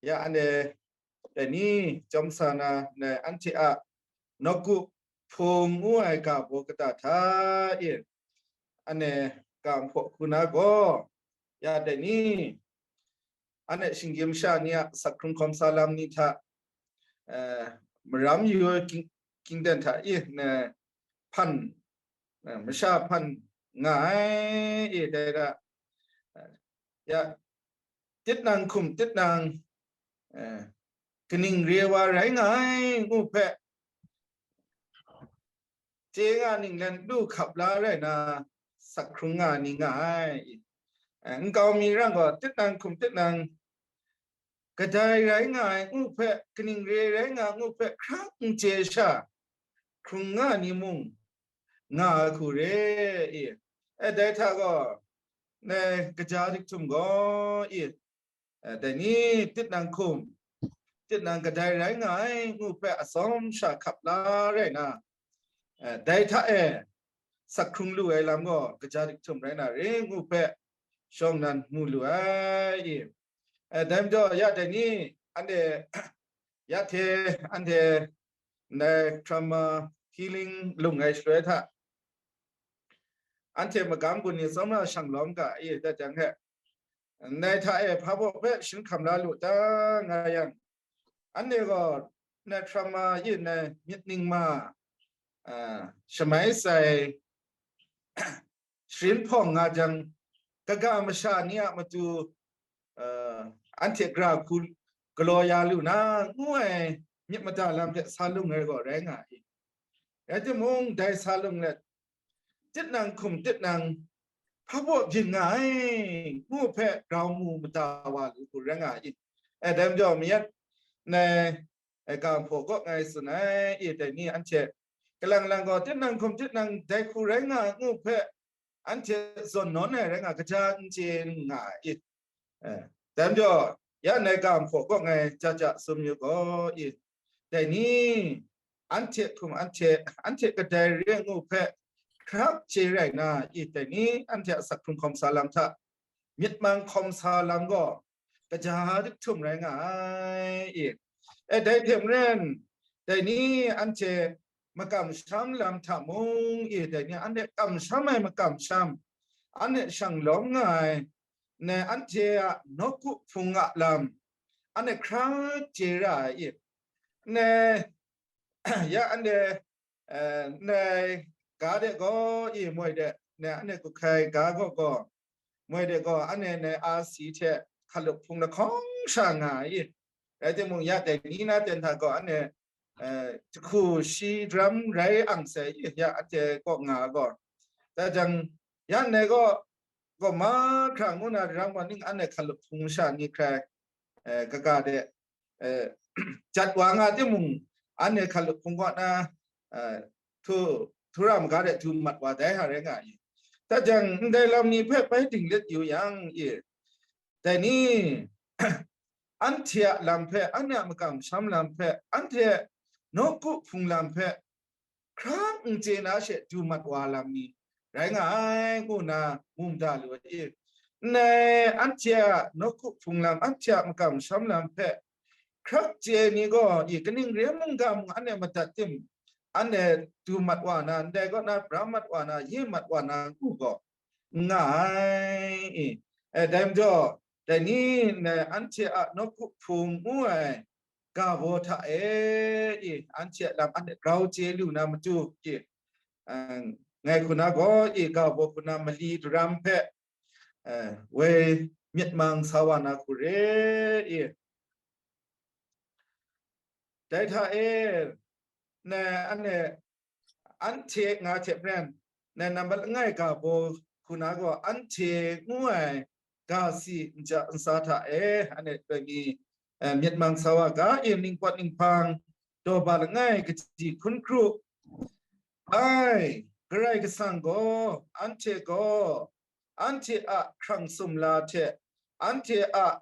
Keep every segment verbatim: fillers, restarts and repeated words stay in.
Ya anhte dai ni chyawm sa na, anhte a nawku hpung ngu ai ga baw kata hta e, anhte ga nhpaw hku na gaw, ya dai ni, anhte shinggyim masha ni a sakhkrung hkawm sa lam ni hta, maram yu ai ging-, gingdan hta e, hpan, masha hpan nga ai e, dai da, ya, tit nang hkum tit nang, kaning re wa rai nga ai ngu hpe, chye nga ninglen lu hkap la rai na, sakhkrung nga ni nga ai. Nkau mi rang gaw, tit nang hkum tit nang, kadai rai nga ai ngu hpe, kaning re rai nga ngu hpe, hkra n chye sha, hkrung nga ni mung, nga ai hku re i. E, dai hta gaw, nai kaja dik htum gaw i, dai ni tit nang hkum, tit nang kadai rai nga ai ngu hpe atsawm sha hkap la rai na, dai hta e sakhkrung lu ai lam gaw kaja dik htum rai na re ngu hpe shawng nan mu lu ai i. Dai majaw, ya dai ni, anhte, ya hte, anhte ndai trauma healing lung ai shaloi hta, anhte magam gun ni tsawmra shang lawm ga i, dat jang he, ndai hta e hpa baw hpe shin hkam la lu ta nga yang, anhte gaw, ndai trauma i, ndai myit ningma, shamai sai, sharin hpawng nga jang, kaga masha ni a matu, anhte gara hku galaw ya lu na, ngu ai myit mada lam hte sa lung ai gaw rai nga i. Rai timung, dai sa lung let, tit nang hkum tit nang, hpa baw byin nga ai, ngu hpe grau mu mada wa lu hku rai nga i. E, dai majaw, mayat nai, e, ga nhpaw kaw ngai tsun ai, e, dai ni anhte, kalang lang gaw, tit nang hkum tit nang, dai hku rai nga ai ngu hpe, anhte zawn nawn ai rai nga, kaja n chye nga i. E, dai majaw, ya nai ga nhpaw kaw ngai ja ja tsun yu gaw i, dai ni, anhte hkum anhte, anhte kadai re ngu hpe, hkrak chye rai na i, dai ni, anhte a sakhkrung hkawm sa lam hta, myit mang hkawm sa lam gaw, kaja dik htum rai nga ai i. E, dai hte maren, dai ni anhte makam sham lam hta mung i, dai ni anhte kamsham ai makam sham, anhte shang lawm nga ai, ne, anhte a nawku hpung a lam, anhte hkra chye ra ai i. Ne, ya anhte, eh, ndai ga de gaw i moi de, ne, anhte kuhkai ga gaw gaw, moi de gaw, anhte ndai a si hte hkalup hpung lahkawng sha nga ai i. Rai timung, ya dai ni na ten hta gaw, anhte, eh, jahku shi daram rai ang sai i, ya anhte kaw nga gaw. Dai jang, ya ndai gaw, gaw mahkra ngu na daram gaw, ning anhte hkalup hpung masha ni hkrai, eh, kaga de, eh, jat wa nga timung, anhte hkalup hpung kaw na, eh, htu, htura maga de du mat wa dai hta rai nga i. Dai jang, ndai lam ni hpe bai dinglit yu yang i, dai ni, anhte a lam hpe, anhte a makam sham lam hpe, anhte nawku hpung lam hpe, hkra n chye na she du mat wa lam ni rai nga ai, ngu na mu mada lu ai. Ndai anhte a nawku hpung lam, anhte a makam sham lam hpe hkrak chye ni gaw, i, kaning re mung ga mung, anhte madat tim, anhte du mat wa na, ndai kaw na bram mat wa na, ye mat wa na ngu gaw, n nga ai, i. E, dai majaw, dai ni ndai anhte a nawku hpung ngu ai ga baw hta e, i, anhte a lam anhte grau chye lu na matu, i, a, ngai hku na gaw, i, ga baw hku na mali daram hpe, e, woi myit mang sa wa na hku re, i. Dai hta e, ne, anhte, anhte nga hte maren, ne, nambat langai ga baw hku na gaw, anhte ngu ai ga si nja nsa hta e, anhte loi mi, eh, myit mang sa wa ga, e, ningpawt ninghpang, daw ba langai kaji hkun hkru, ai, Karai Kasang gaw, anhte gaw, anhte a hkrang sumla hte, anhte a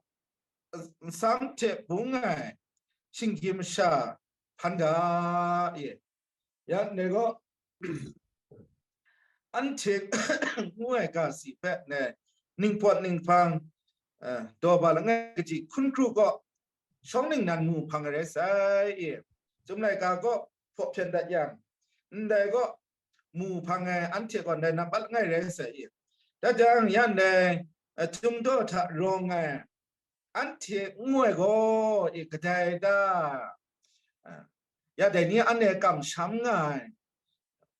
nsam hte bung ai shinggyim masha hpan ga, e. Ya, ndai gaw, anhte ngu ai ga si hpe, ne, ningpawt ninghpang, daw ba langai kaji hkun hkru kaw shawng ningnan mu hpang ai rai sai i, Chyum laika kaw hpaw hpyen dat yang, ndai kaw mu hpang ai anhte gaw ndai nampat langai rai sai i. Dai jang, yan dai, Chyum daw hta rawng ai anhte ngu ai gaw i, kadai ta, ya dai ni anhte kamsham nga ai,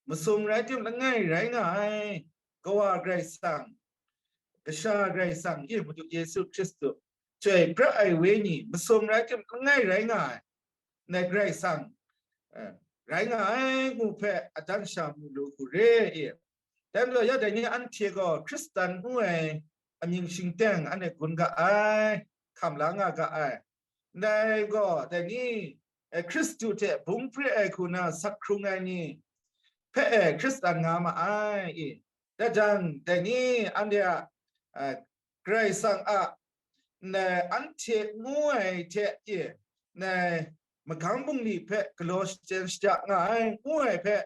masum rai tim langai rai nga ai, Kawa Karai Kasang, Kasha Karai Kasang i, Madu Yesu Hkristu, Chyoi pra ai Wenyi, masum rai tim langai rai nga ai, ndai Karai Kasang rai nga ai ngu hpe adan sha mu lu hku re i. Dai majaw, ya dai ni anhte gaw Hkristan ngu ai amying shingteng anhte gun ga ai, hkam la nga ga ai. Ndai gaw dai ni, Hkristu hte bung pre ai hku na sak hkrung ai ni hpe e Hkristan nga ma ai i. Dai jang, dai ni anhte a, Karai Kasang a, ndai anhte ngu ai hte e, ndai magam bungli hpe galaw shachyen shaja nga ai ngu ai hpe,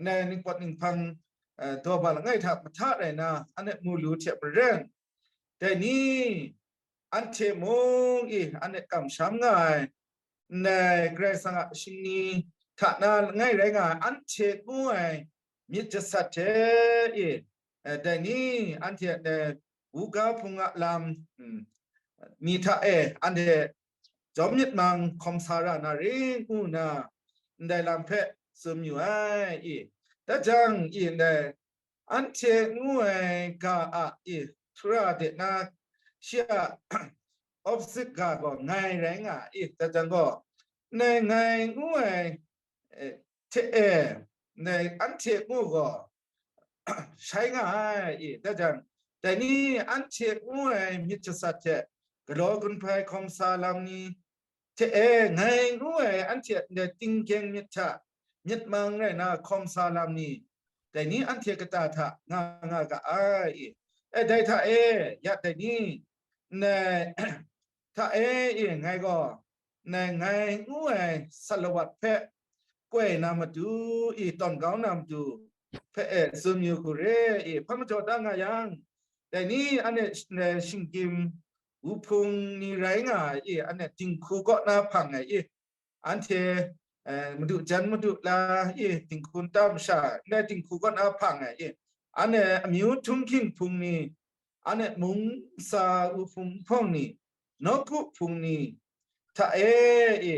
ndai ningpawt ninghpang daw ba langai hta mahta rai na, anhte mu lu hte maren, dai ni anhte mung i, anhte kamsham nga ai, ndai Karai Kasang a shingni hta na langai rai nga ai, anhte ngu ai myit jasat hte i, dai ni anhte ndai wuga hpung a lam ni hta e anhte jawm myit mang hkawm sa ra na ring ngu nna, ndai lam hpe tsun yu ai i. Dai jang i, ndai anhte ngu ai ga a i, Tura de na shi a opposite ga gaw ngai rai nga i. Dai jang gaw, ndai ngai ngu ai hte e, ndai anhte ngu gaw shai nga ai i. Dai jang, dai ni anhte ngu ai myit jasat hte galaw gun hpai hkawm sa lam ni hte e, ngai ngu ai anhte ndai tinggyeng myit hta myit mang rai na hkawm sa lam ni, dai ni anhte kata hta nga nga ga ai i. E, dai hta e, ya dai ni, ndai hta e i, ngai gaw, ndai ngai ngu ai salawat hpe koi na matu i, tawn kau na matu hpe e tsun yu hku re i, hpa majaw da nga yang, dai ni anhte shinggyim wuhpung ni rai nga ai i, anhte dinghku kaw na hpang ai i, anhte madu jan madu la i, dinghku nta masha ndai dinghku kaw na hpang ai i, anhte amyu htunghking hpung ni, anhte mung sa wuhpung nhpawng ni, nawku hpung ni hta e i,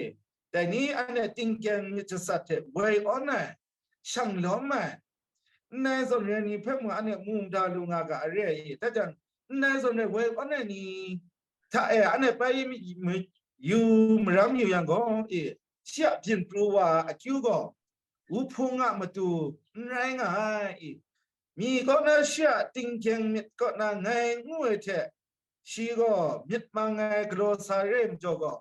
dai ni anhte tinggyeng myit jasat hte woi awn ai, shang lawm ai, ndai zawn re ni hpe mung anhte mu mada lu nga ga ai re i. Dai jang, ndai zawn re woi awn ai ni hta e anhte pai yu maram yu yang gaw i, shi a byin pru wa akyu gaw wuhpung a matu n rai nga ai i. Mi kaw na shi a tinggyeng myit kaw na ngai ngu ai hte, shi gaw myit mang ai galaw sa re ai majaw gaw,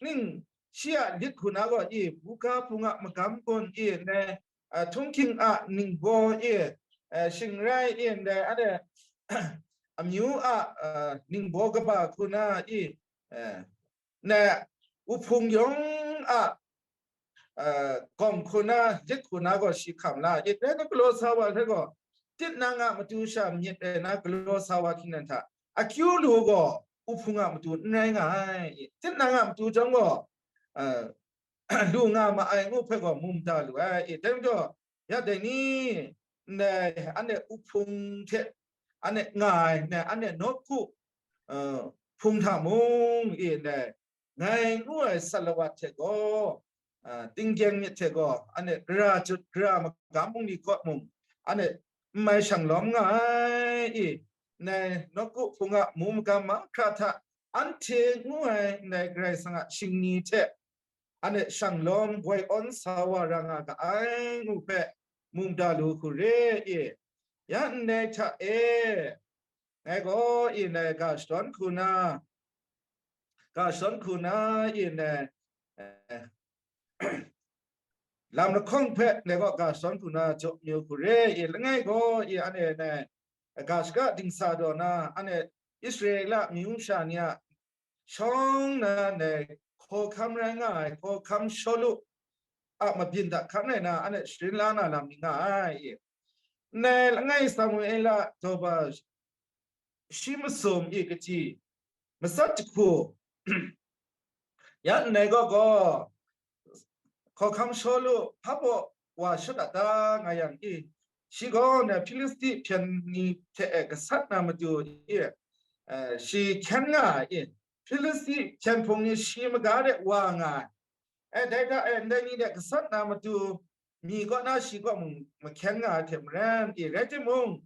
ning shi a lit hku na gaw i, buga hpung a magam gun i, ndai htunghking a ningbaw i, shingrai i, ndai anhte amyu a ningbaw kaba hku na i, na wuhpung yawng a gawng hku na, lit hku na gaw shi hkam la i. Dai na galaw sa wa hpe gaw, tit nang a matu sha myit rai na galaw sa wa hkying nan hta akyu lu gaw wuhpung a matu n rai nga ai i. Tit nang a matu chyawm gaw lu nga ma ai ngu hpe gaw mu mada lu ai i. Dai majaw, ya dai ni, ndai anhte wuhpung hte anhte nga ai, ndai anhte nawku hpung hta mung i, ndai ngai ngu ai salawat hte gaw, tinggyeng myit hte gaw, anhte gara jut gara magam bungli kaw mung, anhte n mai shang lawm nga ai i, ndai nawku hpung a mu magam mahkra hta anhte ngu ai ndai Karai Kasang a shingni hte anhte shang lawm woi awn sa wa ra nga ga ai ngu hpe mu mada lu hku re i. Ya ndai hta e, ngai gaw i ndai ga shadawn hku na, ga shadawn hku na i ndai lam lahkawng hpe ngai gaw ga shadawn hku na jaw mayu hku re i. Langai gaw i anhte ndai ga shaka dingsa daw na, anhte Israela amyu masha ni a shawng na ndai hkawhkam rai nga ai hkawhkam Shawlu a mabyin da hkan rai na, anhte sharin la na lam ni nga ai i. Ndai langai Samuela daw ba shi masum i, kaji matsat jahku, ya ndai gaw gaw, hkawhkam Shawlu hpa baw wa shut a ta nga yang i, shi gaw na Hpilisti hpyen ni hte e gasat na matu i, eh, shi hkyen nga ai i, Hpilisti hpyen hpung ni shi maga de wa nga ai. E, dai hta e ndai ni de gasat na matu mi kaw na shi kaw mung mahkyen nga ai hte maren i, rai timung,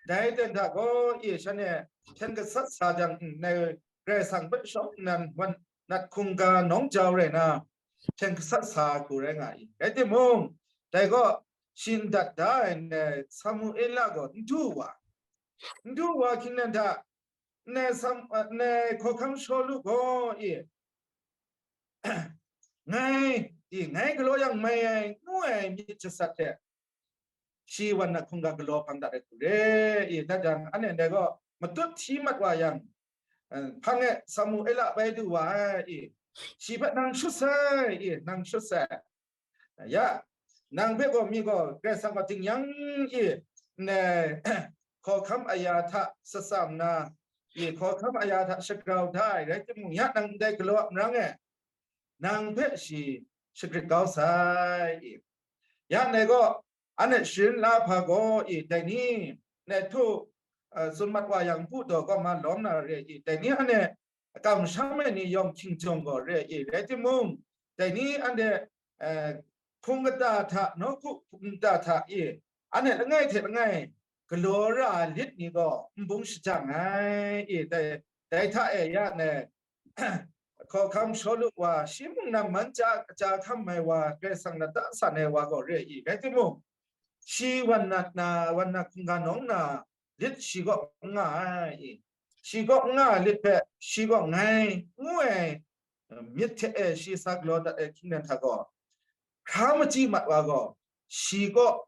dai ten hta gaw i, shan e hpyen gasat sa jang, ndai Karai Kasang hpe shawng nnan wan nat hkungga nawng jau rai na, hpyen gasat sa hku rai nga i. Rai timung, dai gaw shi ndat da ai ndai Samuela gaw n du wa, n du wa hkying nan hta, ndai Sam-, ndai hkawhkam Shawlu gaw i, ngai, i, ngai galaw yang mai ai, ngu ai myit jasat hte, shi wan na hkungga galaw hpang dat ai hku re i, dat jang, anhte ndai gaw matut hti mat wa yang, eh, hpang e Samuela bai du wa ai i, shi hpe nang shut sai i, nang shut sai. Ya, nang hpe gaw mi gaw Karai Kasang gaw ding yang i, ne, hkawhkam aya hta satsam na, i, hkawhkam aya hta shagrau da ai rai timung, ya nang ndai galaw a marang e, nang hpe shi shagrit kau sai i. Ya ndai gaw, anhte sharin la hpa gaw i, dai ni, ne htu, eh, tsun mat wa yang, npu daw kaw ma lawm na re i, dai ni anhte kamsham ai ni yawng hkingjawng gaw re i, rai timung, dai ni anhte, eh, hpung kata hta, nawku hpung kata hta i, anhte langai hte langai galaw ra ai lit ni gaw n bung shajang ai i, dai, dai hta e ya ndai hkawhkam Shawlu wa, shi mung na man ja, ja hkam ai wa, Karai Kasang lata san ai wa gaw re i, rai timung, shi wan na, na, wan na hkungga nawng na lit shi kaw n nga ai i, shi kaw n nga ai lit hpe shi kaw ngai ngu ai, eh, myit hte e shi sa galaw dat ai hkying nan hta gaw, hkra machyi mat wa gaw, shi kaw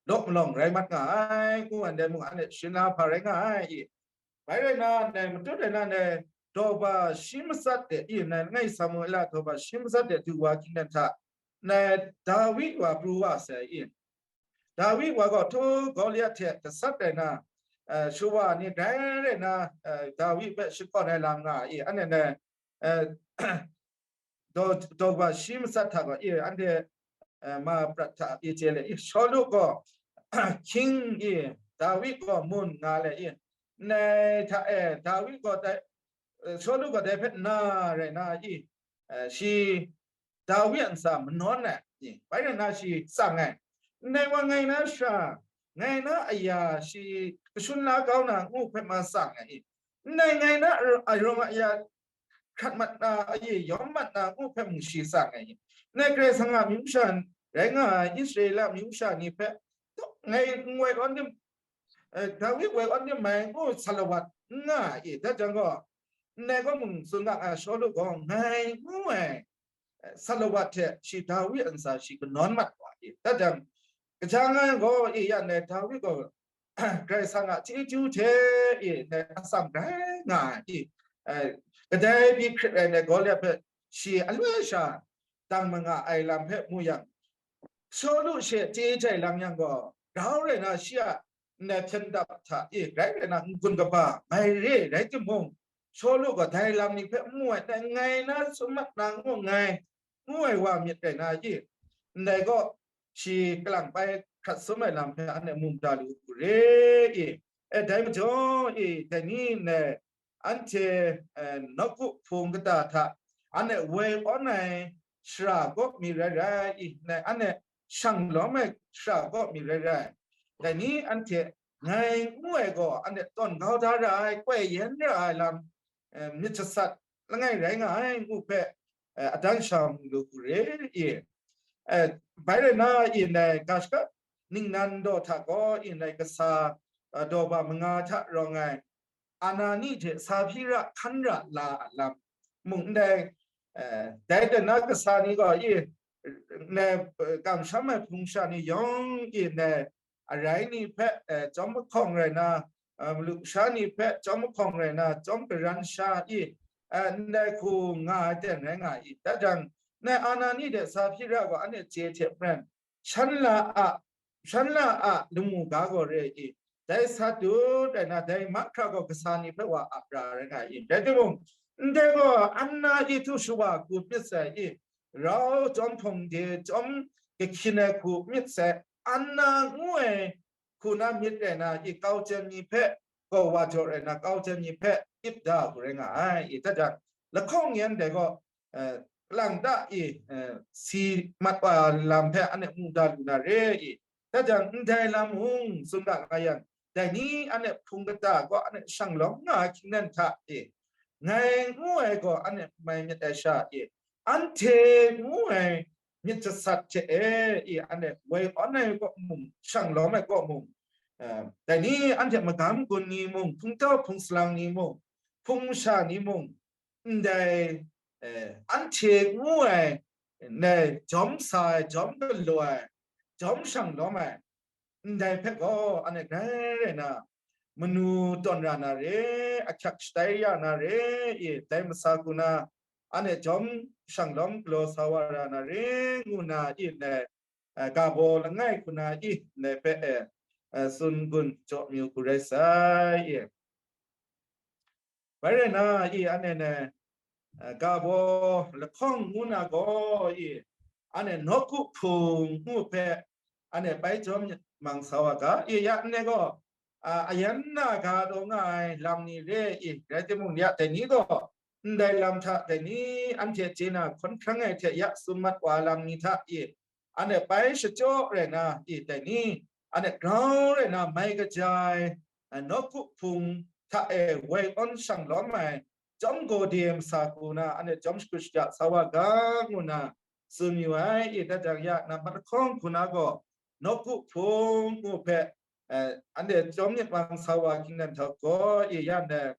daw malawng rai mat nga ai, ngu ai ndai mung, anhte sharin la hpa rai nga ai i. Bai rai na, ndai matut rai na, ndai daw ba shi matsat de i, ndai langai Samuela daw ba shi matsat de du wa hkying nan hta, ndai Dawi wa pru wa sai i. Dawi wa gaw htu Gawliat hte gasat rai na, eh, shawa ni grai rai na, eh, Dawi hpe shakawn ai lam nga i, anhte ndai, eh, daw, daw wa shi matsat hta gaw i, anhte, eh, ma prat hta i chye le i, Shawlu gaw hkying i, Dawi gaw mun nga le i, ndai hta e Dawi gaw dai, eh, Shawlu gaw dai hpe na rai na i, eh, shi Dawi a ntsa manawn ai i, bai rai na shi tsang ai. Ndai wa ngai na sha, ngai na aya shi kashun la kau na ngu hpe ma tsang ai i, ndai ngai na arawng aya hkrat mat na, aye yawm mat na ngu hpe mung shi tsang ai. Ndai Karai Kasang a amyu sha rai nga ai Israela amyu sha ni hpe, ngai n woi awn tim, eh, Dawi woi awn tim mai ngu salawat n nga ai. Dat jang gaw, ndai gaw mung tsun ga ai, Shawlu gaw ngai ngu ai, eh, salawat hte shi Dawi a ntsa shi kanawn mat wa ai. Dat jang, kaja nga gaw, i ya ndai Dawi gaw Karai Kasang a chyeju hte i, ndai atsam rai nga ai, eh, kadai pyi hkrit ai ndai Gawliat hpe shi aloi sha dang manga ai lam hpe mu yang, Shawlu she chye jai lang yang gaw, grau rai na shi a ndai hpyen dap hta i, grai rai na n-gun kaba mai re rai timung, Shawlu gaw dai lam ni hpe n mu ai, dai ngai na tsun mat na ngu nngai, ngu ai wa myit rai na i, ndai gaw shi kalang bai hkrat sum ai lam hpe anhte mu mada lu u re i. E, dai majaw i, dai ni ndai anhte, eh, nawku hpung kata hta anhte woi awn ai shara kaw mi rai rai i, ndai anhte shang lawm ai shara kaw mi rai rai. Dai ni anhte ngai ngu ai gaw anhte tawn kau da ra ai, koi yen ra ai lam, eh, myit jasat langai rai nga ai ngu hpe, eh, adan sha mu lu hku re i. Eh, bai rai na i ndai ga shaka ningnan daw hta gaw i ndai kasa, eh, daw ba manga hta rawng ai Anani hte Sahpira hkan ra la a lam mung ndai, eh, dai de na kasa ni gaw i ndai, eh, kamsham ai hpung sha ni yawng i ndai arai ni hpe, eh, chyawm mahkawng rai na, eh, malu sha ni hpe chyawm mahkawng rai na, chyawm karan sha i, eh, ndai hku nga ai ten rai nga i. Dat jang, ndai Anani de Sahpira gaw anhte chye hte maren, shan la a, shan la a lamu ga gaw re i, dai sat dut ai na, dai mahkra gaw kasa ni hpe wa ap ra rai nga i. Rai timung, ndai gaw Anna i htu shawa kup myit sai i, rau chyawm hpawng de, chyawm kahkyin ai kup myit sai, Anna ngu ai hku na myit rai na i, kau chyen ni hpe gaw wa jaw rai na, kau chyen ni hpe ip da hku rai nga ai i. Tat jang, lahkawng yan dai gaw, eh, lang ta i, eh, si mat wa lam hpe anhte mu da lu na re i. Tat jang, ndai lam mung tsun ga nga yang, dai ni anhte hpung kata gaw anhte shang lawm nga ai hkying nan hta i, ngai ngu ai gaw anhte mai myit ai sha i, anhte ngu ai myit jasat hte e i, anhte woi awn ai kaw mung, shang lawm ai kaw mung, eh, dai ni anhte magam gun ni mung, hpungtau hpung salang ni mung, hpung masha ni mung, ndai, eh, anhte ngu ai, ndai jawm sa ai, jawm galaw ai, jawm shang lawm ai, ndai hpe gaw anhte grai rai na, manu tawn ra na re, ahkyak shatai ya na re, i, dai masa hku na, anhte jawm shang lawm galaw sa wa ra na re, ngu na, i, ndai, eh, ga baw langai hku na, i, ndai hpe, eh, eh, tsun gun jaw mayu hku rai sai, i. Bai rai na, i, anhte, eh, ga baw lahkawng ngu na gaw, i, anhte nawku hpung ngu hpe, anhte bai jawm myit mang sa wa ga, i, ya anhte gaw, a, ayan na ga taw nga ai lam ni re i, rai timung, ya dai ni gaw, ndai lam hta dai ni anhte chye na hkawn hkrang ai hte ya tsun mat wa lam ni hta i, anhte bai shachyaw rai na i, dai ni, anhte grau rai na mai kaja ai, a, nawku hpung hta e woi awn shang lawm ai, chyawm gawde masa hku na, anhte chyawm shakut shada sa wa ga, ngu na tsun yu ai, i, tat jang ya, nambat lahkawng hku na gaw, nawku hpung ngu hpe, eh, anhte chyawm myit mang sa wa hkying nan htawk gaw, i, ya ndai,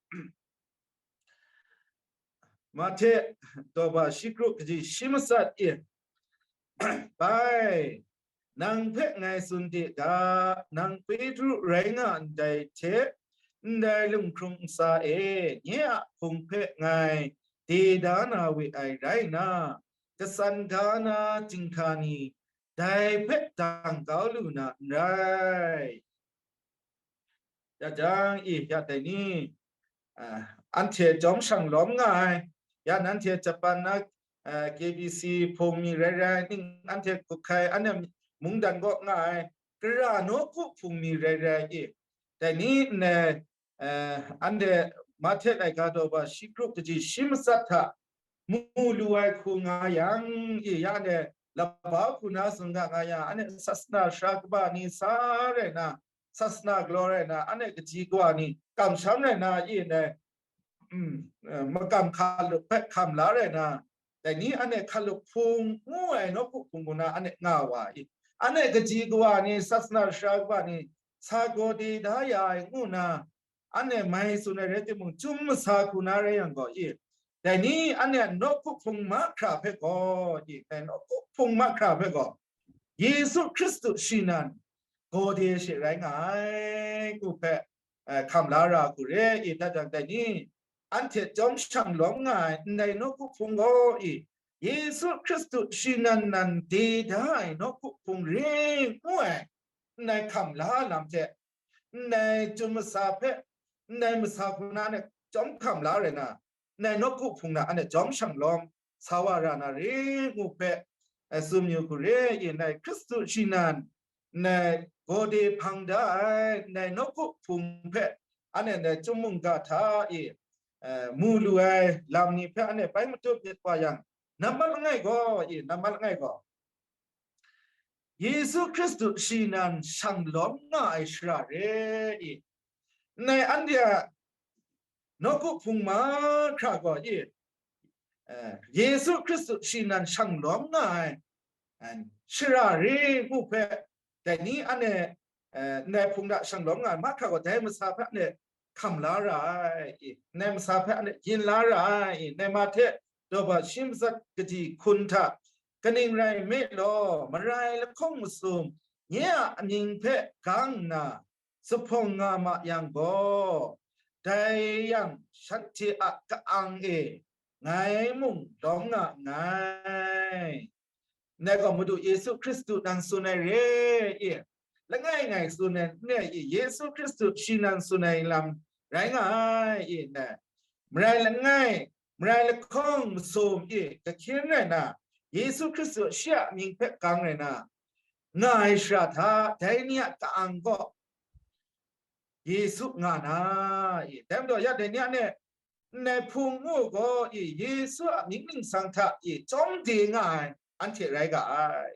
Mahte daw ba shi kru kaji shi matsat i, bai, nang hpe ngai tsun de ga, nang Petru rai nga ndai hte, ndai lunghkrung ntsa e, nye a hpung hpe ngai de da na we ai rai nna, katsan ga na chyinghka ni dai hpe dang kau lu na n rai. Ya jang, i, ya dai ni, ah, anhte jawm shang lawm nga ai, ya nanhte Japan na, ah, K B C hpung mi rai rai, ning anhte hkuk hkai, anhte mungdan kaw nga ai, kara nawku hpung mi rai rai, i, dai ni nne, eh, anhte Mahte laika daw ba shi kru kaji shi matsat hta mu lu ai hku nga yang, i, ya anhte laba hku na tsun ga nga yang, anhte sasana sara kaba ni sa rai na, sasana galaw rai na, anhte kaji kawa ni kamsham rai na, i, ndai, mm, eh, makam hkalup hpe hkam la rai na, dai ni anhte hkalup hpung ngu ai nawku hpung hku na anhte nga wa i, anhte kaji kawa ni, sasana sara kaba ni, sa gawde da ya ai ngu na, anhte mai tsun ai rai timung, chyum masa hku na rai yang gaw, i, dai ni anhte a nawku hpung mahkra hpe gaw, i, dai nawku hpung mahkra hpe gaw, Yesu Hkristu shi nan gawde she rai nga ai, ngu hpe, eh, hkam la ra hku re, i, tat jang dai ni, anhte jawm shang lawm nga ai ndai nawku hpung gaw, i, Yesu Hkristu shi nan nan de da ai nawku hpung re ngu ai, ndai hkam la lam hte, ndai chyum masa hpe, ndai masa hku na anhte jawm hkam la rai na, ndai nawku hpung na anhte jawm shang lawm sa wa ra na re ngu hpe, eh, tsun yu hku re, i, ndai Hkristu shi nan, ndai gawde hpang da ai, ndai nawku hpung hpe anhte ndai chyum mungga hta i, eh, mu lu ai lam ni hpe anhte bai matup myit wa yang, nambat langai gaw, i, nambat langai gaw, Yesu Hkristu shi nan shang lawm nga ai shara re i, ndai anhte a nawku hpung mahkra gaw i, eh, Yesu Hkristu shi nan shang lawm nga ai, eh, shara re ngu hpe, dai ni anhte, eh, ndai hpung hta shang lawm nga ai mahkra gaw, dai masa hpe anhte hkam la ra ai i, ndai masa hpe anhte yin la ra ai i, ndai Mahte daw ba shi matsat kaji hkun hta, kaning rai nme law, marai lahkawng masum nye a amying hpe gang nna zuphpawng nga ma yang gaw, dai yang shanhte a ka-ang e ngai mung lawm nga nngai. Ndai gaw Madu Yesu Hkristu nan tsun ai re i, langai ngai tsun ai n rai i, Yesu Hkristu shi nan tsun ai lam rai nga ai i, ndai marai langai, marai lahkawng masum i kahkyen rai na, Yesu Hkristu shi a mying hpe gang rai na, nga ai shara hta, dai ni a ka-ang gaw Yesu nga na i. Dai majaw, ya dai ni a ne, ndai hpung ngu gaw i, Yesu a mying ningsang hta i, chyawm de nga ai anhte rai ga ai.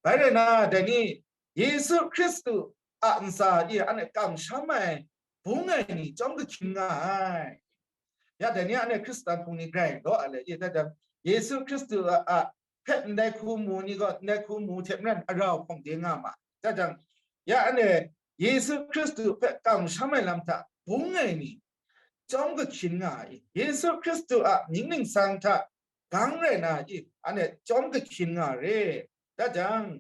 Bai rai na, dai ni, Yesu Hkristu a ntsa i, anhte kamsham ai, bung ai ni chyawm kahkyin nga ai. Ya dai ni, anhte Hkristan hpung ni grai law ai le i, dai jang, Yesu Hkristu a, a hpe ndai hku mu ni gaw, ndai hku mu hte maren arau hpawng de nga ma. Dai jang, ya anhte Yesu Hkristu hpe kamsham ai lam hta bung ai ni, chyawm kahkyin nga ai. Yesu Hkristu a mying ningsang hta gang rai na i, anhte chyawm kahkyin nga re. Dai jang,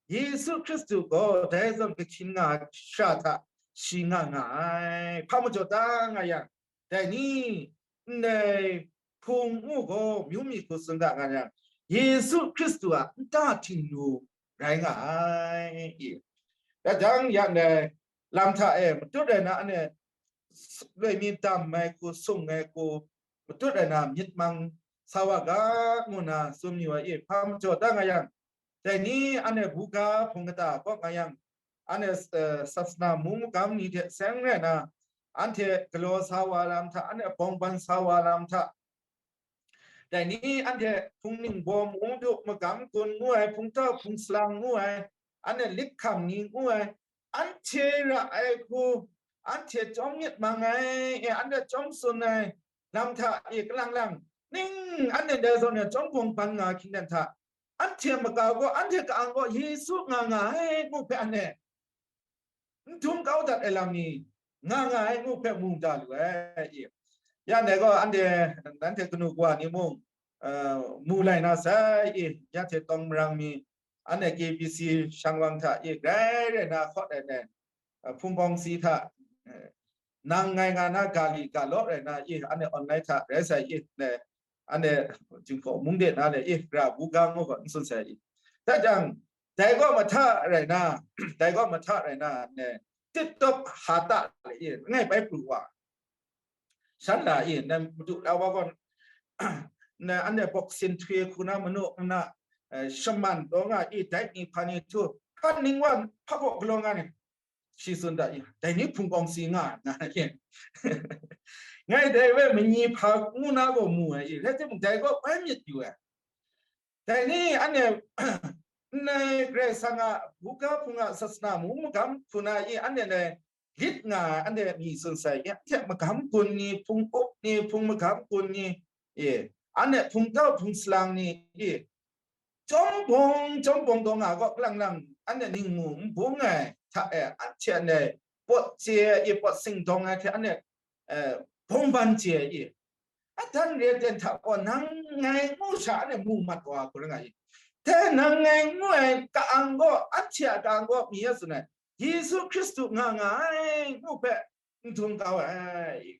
Yesu Hkristu gaw dai zawn kahkyin nga ai shara hta shi nga nga ai. Hpa majaw ta nga yang, dai ni, ndai hpung ngu gaw myu mi hku tsun ga nga yang, Yesu Hkristu a nta htingnu rai nga ai i. Dai jang, ya ndai lam hta e matut rai na, anhte loi mi dam ai hku, sung ai hku, matut rai na myit mang sa wa ga, ngu na tsun yu ai i. Hpa majaw ta nga yang, dai ni, anhte buga hpung kata kaw nga yang, anhte, eh, sasana mung magam ni hte seng rai na, anhte galaw sa wa lam hta, anhte bawngban sa wa lam hta, dai ni, anhte hpung ningbaw mung du, magam kun ngu ai, hpungtau hpung salang ngu ai, anhte lit hkam ni ngu ai, anhte ra ai hku, anhte chyawm myit mang ai, e, anhte chyawm tsun ai lam hta e, kalang lang, ning anhte dai zawn e chyawm bawngban nga hkying dan hta, anhte maka gaw, anhte ka-ang gaw Yesu nga nga ai ngu hpe anhte n dum kau dat ai lam ni nga nga ai ngu hpe mu da lu ai. Ya ndai gaw, anhte, nanhte kanu kawa ni mung, eh, mu lai na sai i, ya hte tawng marang mi, anhte K B C shang wang hta i, grai rai na hkawt ai dai, eh, hpung bawng si hta, eh, nang ngai nga na ga li ga law rai na i, anhte online hta rai sai i, ne, anhte Jinghpaw mung de na le i, ra bu ga ngu gaw n tsun sai i. Dai jang, dai gaw mahta rai na, dai gaw mahta rai na, ne, tip top ha ta le i, ngai bai pru wa. Shan la i, na madu la wa gaw, na anhte bawk sin htwi hku na manu na, eh, shaman taw nga i, dai ni hpa ni htu, hkan ning wa hpa gaw galaw nga ni, shi tsun da i, dai ni hpung bawng si nga, nga ye. Ngai dai we manyi hpa ngu na gaw mu ai i, rai timung, dai gaw bai myit yu ai. Dai ni anhte, nnai Karai Kasang a buga hpung a sasana mung magam hku na i, anhte dai lit nga ai, anhte mi tsun sai i, anhte magam kun ni, hpung up ni, hpung magam kun ni, e, anhte hpungtau hpung salang ni, e, chyawm bawng, chyawm bawng dawng nga gaw, kalang lang, anhte ningmu n bung ai hta e, anhte anhte pawt chye ai, e, pawt singdawng ai hte anhte, e, bawngban chye ai, e, adan re ten hta gaw, nang ngai ngu sha anhte mu mat wa hku rai nga i. Te nang ngai ngu ai ka-ang gaw, anhte a ka-ang gaw mi a tsun ai, Yesu Hkristu nga nga ai ngu hpe n dum kau ai.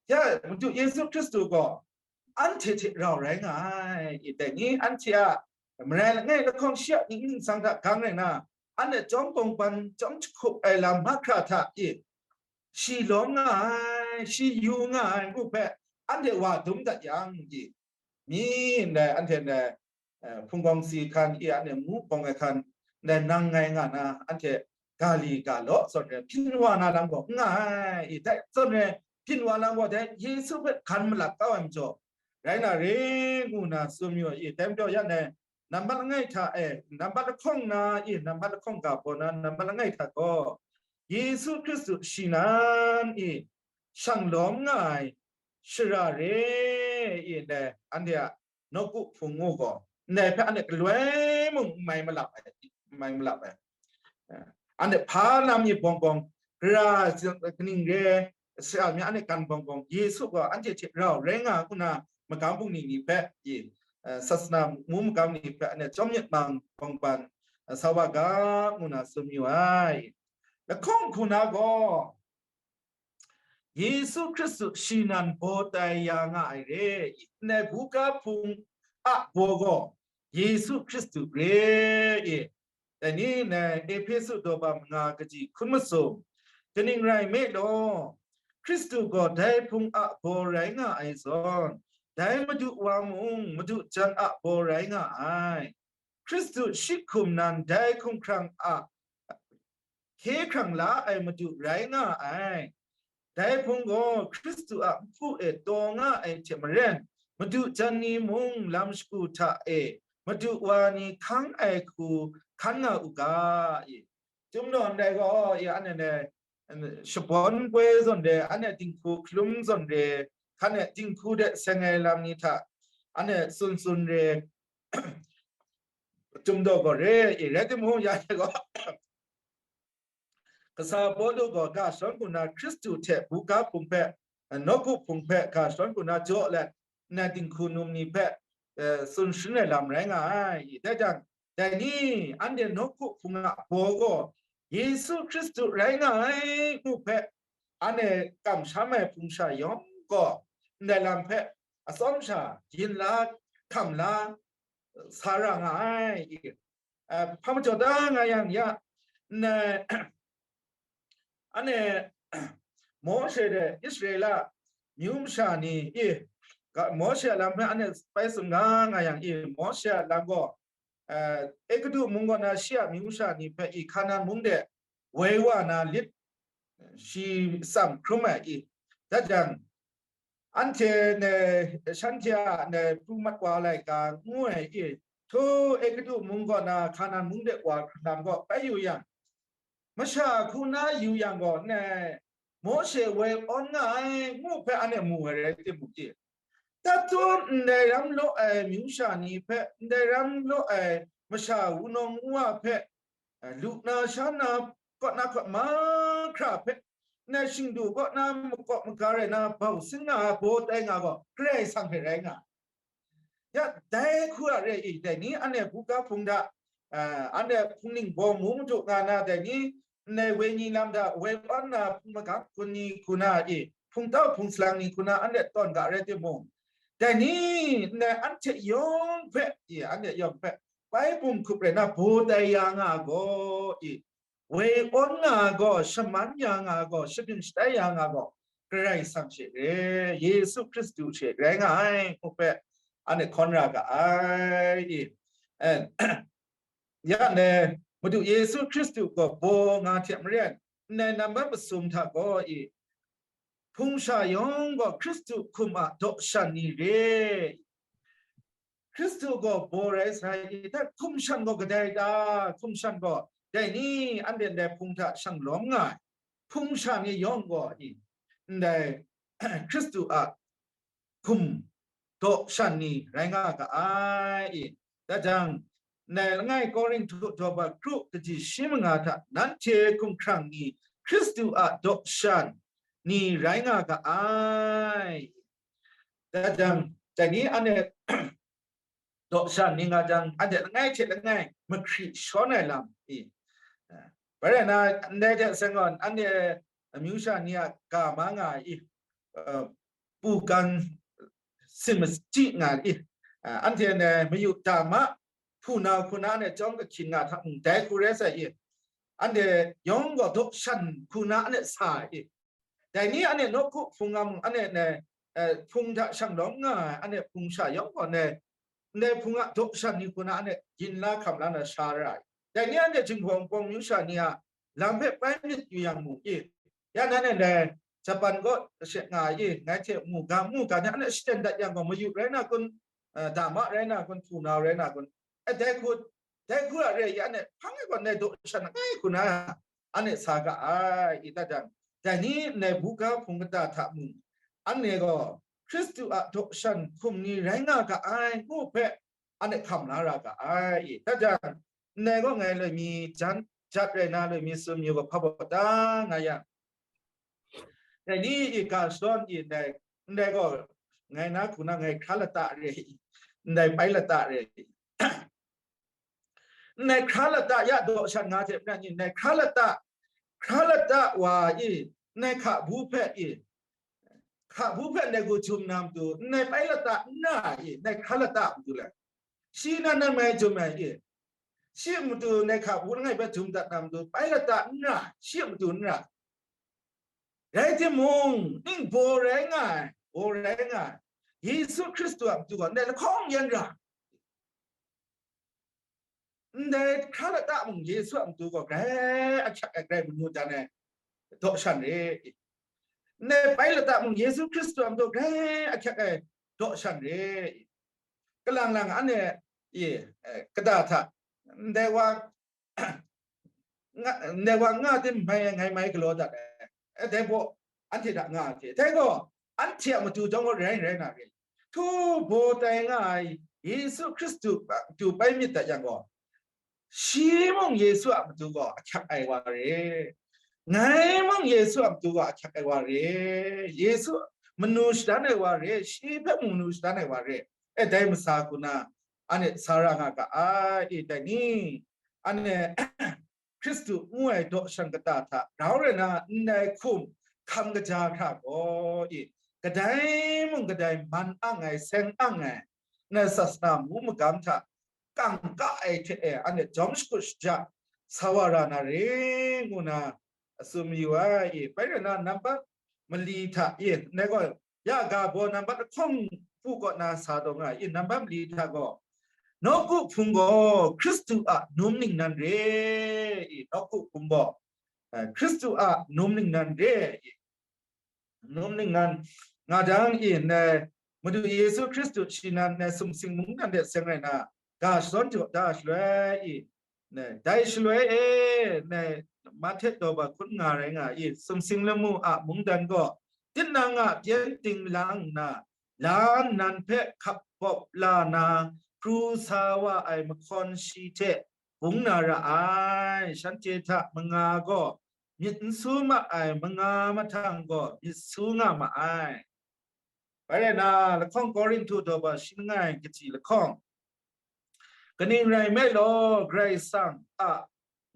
Ya, Madu Yesu Hkristu gaw anhte hte rau rai nga ai. I dai ni anhte a marai langai lahkawng shi a mying ningsang hta gang rai na, anhte chyawm bawngban, chyawm jahkup ai lam mahkra hta i, shi lawm nga ai, shi yu nga ai ngu hpe anhte wa dum dat yang i, mi ndai anhte ndai, eh, hpung bawng si hkan i, anhte mu bawng ai hkan, ndai nang ngai nga na, anhte ga li ga law zawn re, hpyin wa na lam gaw n nga ai, i, dai zawn re, hpyin wa lam gaw dai Yesu hpe hkan malap kau ai majaw, rai na re ngu na tsun yu ai, i, dai majaw ya ndai, nambat langai hta e, nambat lahkawng na i, nambat lahkawng ga baw na, nambat langai hta gaw, Yesu Hkristu shi nan i, shang lawm nga ai shara re i, ndai anhte a nawku hpung ngu gaw, ndai hpe anhte galoi mung n mai malap ai, n mai malap ai. Anhte hpa lam myit bawng bawng, gara kaning re, sara mi anhte gan bawng bawng, Yesu gaw anhte hte rau rai nga ngu na, magam bungli ni hpe i, eh, sasana mu magam ni hpe anhte chyawm myit mang bawng ban, eh, sa wa ga ngu na tsun yu ai. Lahkawng hku na gaw, Yesu Hkristu shi nan baw tai ya nga ai re i, ndai buga hpung a baw gaw Yesu Hkristu re i, Dai ni nai Ehpesu daw ba manga kaji hkun masum, kaning rai nme law, Hkristu gaw dai Hpung a baw rai nga ai zawn, dai Madu wa mung Madu jan a baw rai nga ai. Hkristu shi hkum nan dai hkumhkrang a hkye hkrang la ai Madu rai nga ai. Dai Hpung gaw Hkristu a nhpu e taw nga ai hte maren, Madu jan ni mung lam shagu hta e Madu wa ni hkang ai hku hkan nga u ga, i. Chyum naw ndai gaw, i, anhte ne, shabawn poi zawn re, anhte dinghku hkalum zawn re, hkan e dinghku de seng ai lam ni hta, anhte tsun tsun re, Chyum daw gaw re, i, rai timung, ya e gaw, kasa Pawlu gaw ga shawn hku na Hkristu hte buga hpung hpe, nawku hpung hpe ga shawn hku na jaw let, nna dinghku num ni hpe, eh, tsun sharin ai lam rai nga ai. Dai jang, dai ni, anhte nawku hpung a baw gaw Yesu Hkristu rai nga ai ngu hpe, anhte kamsham ai hpung sha yawng gaw, ndai lam hpe atsawm sha yin la, hkam la, sa ra nga ai. Eh, hpa majaw da nga yang ya, nna, anhte Mawshe hte Israela myu masha ni, i, ga-, Mawshe a lam hpe anhte bai tsun nga nga yang, i, Mawshe a lam gaw, eh, Egutu mung kaw na shi a myu masha ni hpe, i, Hkanan mung de woi wa na lit shi tsam hkrum ai, i, dat jang, anhte ne, shanhte a ne pru mat wa laika ngu ai, i, htu Egutu mung kaw na Hkanan mung de wa hkrum gaw bai yu yang, masha hku na yu yang gaw, ne, Mawshe woi awn nga ai ngu hpe anhte mu ai rai timung, i, dat tsun ndai ram law ai myu sha ni hpe, ndai ram law ai masha wunawng nwa hpe, eh, lu na sha na, kaw na kaw mahkra hpe, nai shingdu kaw na makawp maga rai na bau sin nga ai baw tai nga gaw, Karai Kasang hpe rai nga. Ya, dai hku a re i, dai ni anhte buga hpung hta, eh, anhte hpung ning baw mu madu nga na, dai ni ndai wenyi lam hta woi awn na hpung magam hkun ni hku na i, hpung tau hpung salang ni hku na anhte tawn ga rai timung, dai ni ndai anhte yawng hpe, i, anhte yawng hpe bai bum hkup rai na baw tai ya nga gaw, i, woi awn nga gaw, shaman ya nga gaw, shabyin shatai ya nga gaw, Karai Kasang she re, Yesu Hkristu she rai nga ai, ngu hpe anhte hkawn ra ga ai, i. And, ya ne, Madu Yesu Hkristu gaw baw nga hte maren, ndai nambat masum hta gaw, i, hpung sha yawng gaw Hkristu hkum a daw shan ni re. Hkristu gaw baw rai sai, i, dat hkum shan gaw kadai ta? Hkum shan gaw dai ni, anhte ndai hpung hta shang lawm nga ai hpung sha ni yawng gaw, i, ndai Hkristu a hkum daw shan ni rai nga ga ai, i. Dat jang, ndai langai Korinhtu daw bat kru kaji shi manga hta nanhte hkumhkrang ni Hkristu a daw shan ni rai nga ga ai. Dat jang, dai ni anhte daw shan ni nga jang, anhte langai hte langai mahkri shawn ai lam, i. Bai rai na, ndai hte seng gaw, anhte amyu sha ni a ga ma nga ai, i, uh, pu gan sin machyi nga ai, i, uh, anhte ne mayu dama hpunau hku na anhte chyawm kahkyin nga hta mung, dai hku rai sai, i. Anhte yawng gaw daw shan hku na anhte sa ai, i. Dai ni anhte nawku hpung a mung, anhte ne, eh, hpung hta shang lawm nga ai, anhte hpung sha yawng gaw ne, ndai hpung a daw shan ni hku na anhte yin la hkam la na sha ra ai. Dai ni anhte Jinghpaw Wunpawng myu sha ni a lam hpe bai myit yu yang mung, i, ya nan e ndai Japan kaw she nga ai, i, ngai hte mu ga, mu ga ni anhte shaten dat yang gaw, mayu rai na kun, eh, dama rai na kun, hpunau rai na kun, eh, dai hku, dai hku a re ai, i, anhte hpang e gaw ndai daw shan langai hku na anhte sa ga ai, i, dat jang, dai ni ndai buga hpung kata hta mung, anhte gaw Hkristu a daw shan hkum ni rai nga ga ai ngu hpe, anhte hkam la ra ga ai, i. Dat jang, ndai gaw ngai loi mi jan, jat rai na loi mi tsun yu gaw hpa baw ta nga yang, dai ni i ga shadawn i, ndai, ndai gaw ngai na hku na ngai hkra lata re i, ndai bai lata re i. Ndai hkra lata ya daw shan nga hte maren ni, ndai hkra lata, hkra lata wa i, ndai hka bu hpe i, hka bu hpe ndai gu jum na matu, ndai bai lata n na i, ndai hkra lata matu le, shi nan nan mai jum ai i, shi a matu ndai hka hpung langai bai jum dat na matu, Pilata n ra, shi a matu n ra. Rai timung, ning baw rai nga ai, baw rai nga ai, Yesu Hkristu a matu gaw ndai lahkawng yan ra. Ndai hkra lata mung Yesu a matu gaw grai ahkyak ai, grai manu dan ai daw shan re. Ndai Pilata mung Yesu Hkristu a matu grai ahkyak ai daw shan re. Kalang lang anhte, e, eh, kata hta, ndai wa, nga, ndai wa nga tim mai, ngai mai galaw dat ai. Eh, dai baw, anhte hta nga hte. Dai gaw, anhte a matu chyawm gaw rai, rai na re. Htu baw tai nga ai Yesu Hkristu a matu bai myit dat yang gaw, shi mung Yesu a matu gaw ahkyak ai wa re. Ngai mung Yesu a matu gaw ahkyak ai wa re. Yesu manu shadan ai wa re. Shi hpe mung manu shadan ai wa re. E, dai masa hku na, anhte sa ra nga ga ai, e, dai ni? Anhte Hkristu ngu ai daw shan kata hta grau rai na ndai hkum hkam kaja hkra gaw, e, kadai mung kadai man ang ai, seng ang ai, na sasana mu magam hta kang ka ai hte e, anhte jawm shakut shaja sa wa ra na re, ngu na a tsun mayu ai, e, bai rai na, nambat mali hta, e, ndai gaw, ya ga baw nambat lahkawng pu kaw na sa taw nga, e, nambat mali hta gaw, nawku hpung gaw Hkristu a num ningnan re, e, nawku hpung gaw, eh, Hkristu a num ningnan re, e, num ningnan nga jang, e, ndai Madu Yesu Hkristu shi nan ndai sumsing mungdan de seng rai na, ga shadawn jaw da shaloi, e, ndai, dai shaloi e, ndai Mahte daw ba hkun nga rai nga i, sumsing lamu a mungdan gaw, tinang a pyen ting lang nna, la nnan hpe hkap bawp la na, pru sa wa ai mahkawn shi hte bung na ra ai. Shanhte hta manga gaw myit n su ma ai, manga mahtang gaw myit su nga ma ai. Bai rai na, lahkawng Korinhtu daw ba shi langai kaji lahkawng, kaning rai nme law, Karai Kasang a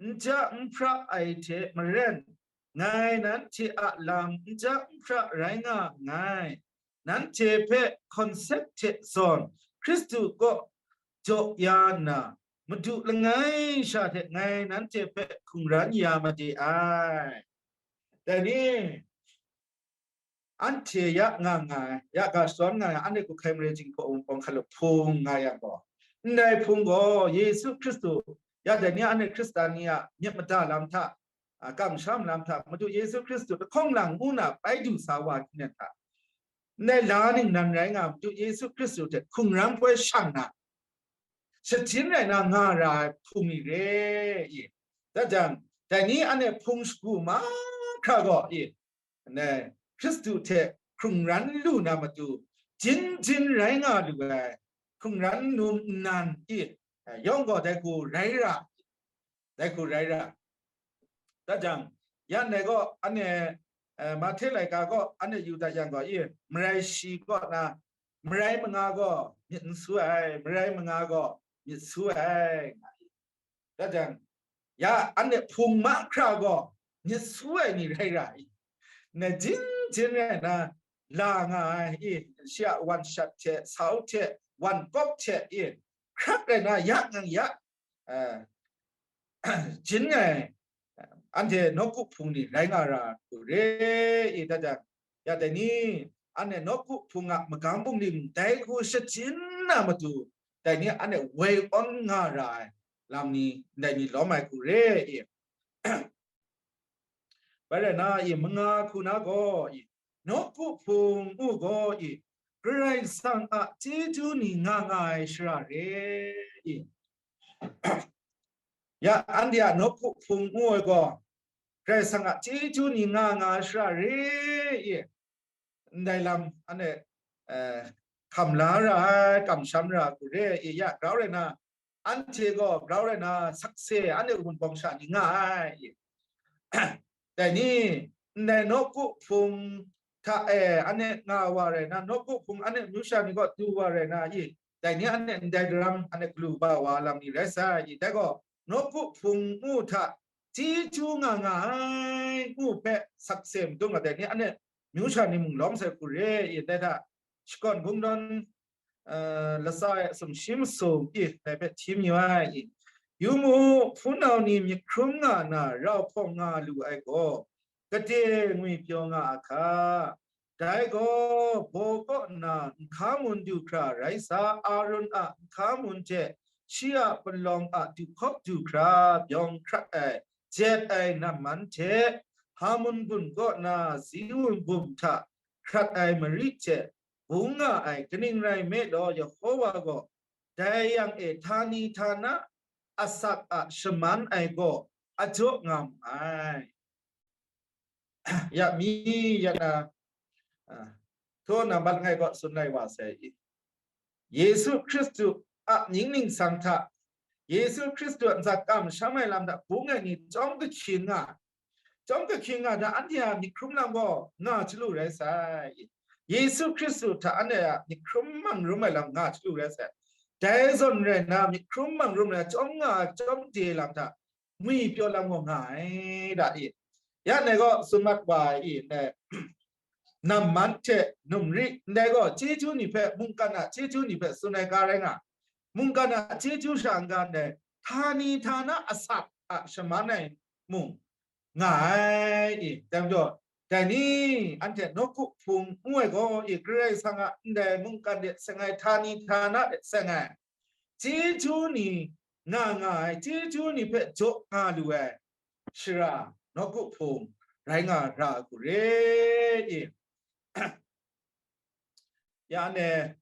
n ja n hpra ai hte maren, ngai nanhte a lam n ja n hpra rai nga nngai. Nanhte hpe hkawn sek hte zawn Hkristu kaw jaw ya nna, Madu langai sha hte ngai nanhte hpe hkungran ya made ai. Dai ni? Anhte ya nga nga ai, ya ga shadawn nga ai, anhte hku hkai mare jinghpaw wunpawng hkra lu hpung nga yang gaw, ndai hpung gaw Yesu Hkristu, ya dai ni anhte Hkristan ni a myit mada lam hta, a, kamsham lam hta, Madu Yesu Hkristu lahkawng lang ngu na bai du sa wa hkring hta, ndai la ningnan rai nga Madu Yesu Hkristu hte hkungran poi shang na, shajin rai na nga ra ai hpung ni re i. Da jang, dai ni anhte hpung shagu mahkra gaw i, Hkristu hte hkrung ran lu na matu, jin jin rai nga lu ai, hkrung ran num nnan i, yawng gaw dai hku rai ra, dai hku rai ra. Da jang, yan dai gaw, anhte, eh, Mahte laika gaw, anhte yu dat yang gaw, i, marai shi kaw na, marai manga gaw myit n su ai, marai manga gaw myit su ai, nga i. Da jang, ya anhte hpung mahkra gaw myit su ai ni rai ra i, na jin jin rai na la nga ai i, shi a wan shat hte, sau hte, wan kawp hte i, hkrak rai na ya ngang ya, eh, jin ai, anhte nawku hpung ni rai nga ra hku re i, da jang, ya dai ni, anhte nawku hpung a magam bungli mung dai hku shajin na matu, dai ni anhte woi awn nga ra ai lam ni, ndai ni lawm ai hku re i. Bai rai na i, manga hku na gaw i, nawku hpung u gaw i, Karai Kasang a chyeju ni nga nga ai shara re i. Ya anhte a nawku hpung u ai gaw, Karai Kasang a chyeju ni nga nga ai shara re i. Ndai lam anhte, eh, hkam la ra ai, kamsham ra ai hku re i, ya grau rai na, anhte gaw grau rai na sakse anhte wunpawng sha ni nga ai. Dai ni, ndai nawku hpung hta e anhte nga wa rai na, nawku hpung anhte myu sha ni gaw du wa rai na i, dai ni anhte ndai daram anhte galu ba wa lam ni rai sai i, dai gaw nawku hpung u hta chyeju nga nga ai ngu hpe sakse madung a, dai ni anhte myu sha ni mung lawm sai hku re i, dai hta shakawn kungdawn, eh, latsa e sumshi masum i, dai hpe hti mayu ai i. Yu mu, hpunau ni myit hkrum nga na rau hpawng nga lu ai gaw, gade ngwi pyaw nga a hka. Dai gaw baw kaw nna nhka mun du hkra rai sa, Arun a nhka mun hte shi a palawng a du hkawp du hkra byawng hkrat ai, jet ai namman hte, Hamun gun kaw na Ziwun bum hta hkrat ai mari hte bung nga ai, kaning rai nme law, Yehova gaw dai yang e htani htana asak a shaman ai gaw a jaw nga mu ai. Ya mi, ya na, ah, htaw na mat langai kaw tsun lai wa sai i. Yesu Hkristu a mying ningsang hta, Yesu Hkristu a ntsa kamsham ai lam hta bung ai ni chyawm kahkyin nga, chyawm kahkyin nga da, anhte a myit hkrum lam gaw nga chyalu rai sai. Yesu Hkristu hta anhte a myit hkrum mang rum ai lam nga chyalu rai sai. Dai zawn rai na, myit hkrum mang rum ai chyawm nga, chyawm de lam hta ngwi pyaw lam gaw nga ai da i. Ya ndai gaw tsun mat wa ai i, ndai namman hte numri, ndai gaw chyeju ni hpe, mungkan a chyeju ni hpe tsun ai ga rai nga, mungkan a chyeju sha n-ga ndai, htani htana asak a shaman ai mung nga ai i. Dai majaw, dai ni anhte nawku hpung ngu ai gaw i, Karai Kasang a ndai mungkan de seng ai, htani htana de seng ai, chyeju ni nga nga ai, chyeju ni hpe jaw nga lu ai shara nawku hpung rai nga ra ai hku re i. Ya ne,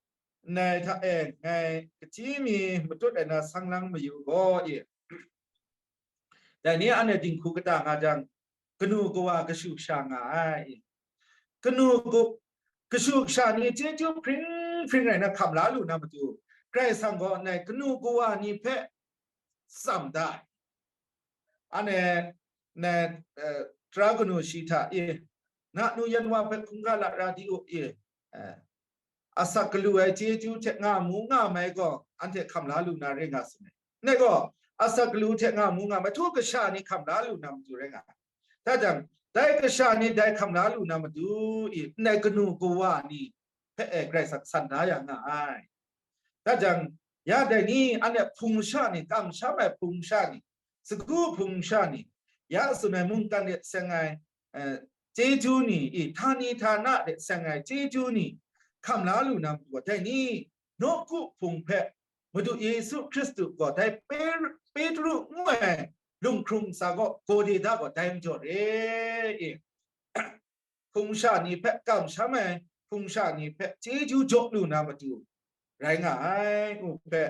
nai hta e ngai kaji mi matut ai na sang lang mayu gaw i. Dai ni anhte dinghku kata nga jang, kanu kawa kashu kasha nga ai. Kanu ku-, kashu kasha ni chyeju hpring hpring rai na hkam la lu na matu, Karai Kasang gaw ndai kanu kawa ni hpe tsam da ai. Anhte, ndai, eh, tara kanu shi hta i, na nu yan wa hpe hkungga lara di u i, eh, asak galu ai chyeju hte nga mu nga mai gaw, anhte hkam la lu na rai nga sai. Ndai gaw, asak galu hte nga mu nga mai, htaw kasha ni hkam la lu na matu rai nga ai. Dah jang, dai kasha ni dai hkam la lu na matu i, ndai kanu kawa ni hpe e Karai Kasang san da ya nga ai. Dah jang, ya dai ni, anhte hpung sha ni, kamsham ai hpung sha ni, sagu hpung sha ni, ya tsun ai mungkan de seng ai, eh, chyeju ni, i, htani htana de seng ai chyeju ni, hkam la lu na matu gaw, dai ni, nawku hpung hpe Madu Yesu Hkristu gaw dai Pe-, Petru ngu ai lunghkrung ntsa gaw, gaw de da gaw, dai majaw re i. Hpung sha ni hpe kamsham ai, hpung sha ni hpe chyeju jaw lu na matu rai nga ai, ngu hpe,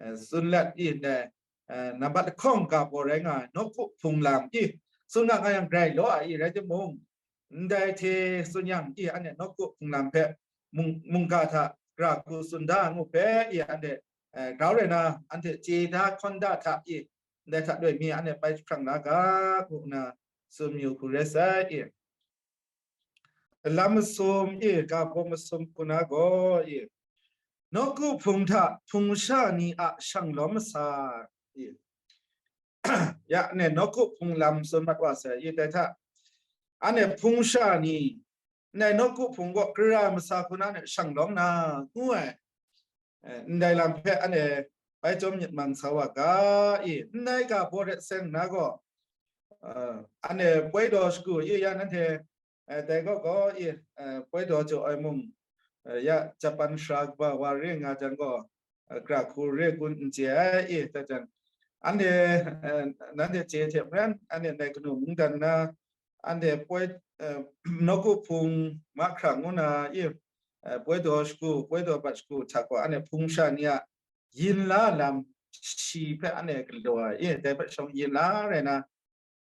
eh, tsun let i ndai, eh, nambat lahkawng ga baw rai nga ai, nawku hpung lam i, tsun nga nga yang grai law ai i rai timung, ndai hte tsun yang i, anhte nawku hpung lam hpe mung-, mungga hta gara hku tsun da ngu hpe i, anhte, eh, grau rai na, anhte chye da hkawn da hta i, ndai hta loi mi anhte bai jahprang la ga, ngu nna tsun mayu hku rai sai i. Lam masum i, ga baw masum hku na gaw i, nawku hpung hta hpung sha ni a shang lawm masa i. Ya ne, nawku hpung lam tsun mat wa sai i, dai hta, anhte hpung sha ni, ndai nawku hpung gaw gara masa hku na ne shang lawm na, ngu ai. Eh, ndai lam hpe anhte bai chyawm myit mang sa wa ga i, ndai ga baw de seng na gaw, eh, anhte poi daw shagu i, ya nanhte, eh, dai gaw gaw i, eh, poi daw jaw ai mung, eh, ya Japan sara kaba wa re nga jang gaw, eh, gara hku re gun n chye ai i, dah jang, anhte, eh, nanhte chye hte maren, anhte ndai kanu mungdan na, anhte poi, eh, nawku hpung mahkra ngu na i, eh, poi daw shagu, poi daw bat shagu hta gaw, anhte hpung sha ni a yin la lam shi hpe anhte galaw ai i, dai hpe shawng yin la rai na,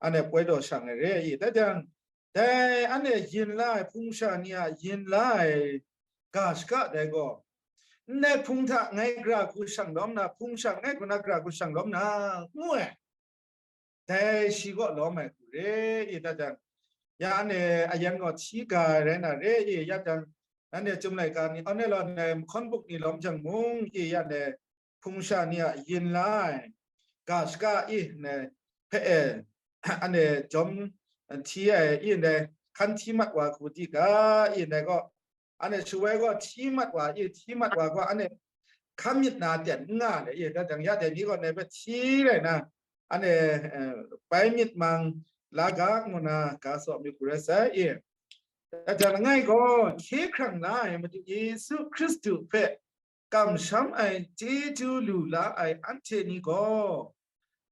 anhte poi daw shang ai re i, dah jang, dai anhte yin la ai, hpung sha ni a yin la ai ga shaka dai gaw, ndai hpung hta ngai gara hku shang lawm na, hpung sha ngai hku na gara hku shang lawm na, ngu ai. Dai shi kaw lawm ai hku re i, dah jang, ya anhte ayan gaw hti ga ai rai na re i, ya jang, nanhte chyum laika ni, anhte law ndai mahkawn buk ni lawm jang mung i, ya ndai hpung sha ni a yin la ai ga shaka i, ndai hpe e, anhte jawm hti ai i, ndai hkan hti mat wa hku di ga i, ndai gaw, anhte shawoi gaw hti mat wa i, hti mat wa gaw, anhte hkam myit na ten n nga le, i, dat jang ya dai ni gaw ngai hpe hti rai na, anhte, eh, bai myit mang la ga ngu na ga tsaw myit hku rai sai, i. Dat jang langai gaw, hkye hkrang la ai Madu Yesu Hkristu hpe kamsham ai chyeju lu la ai anhte ni gaw,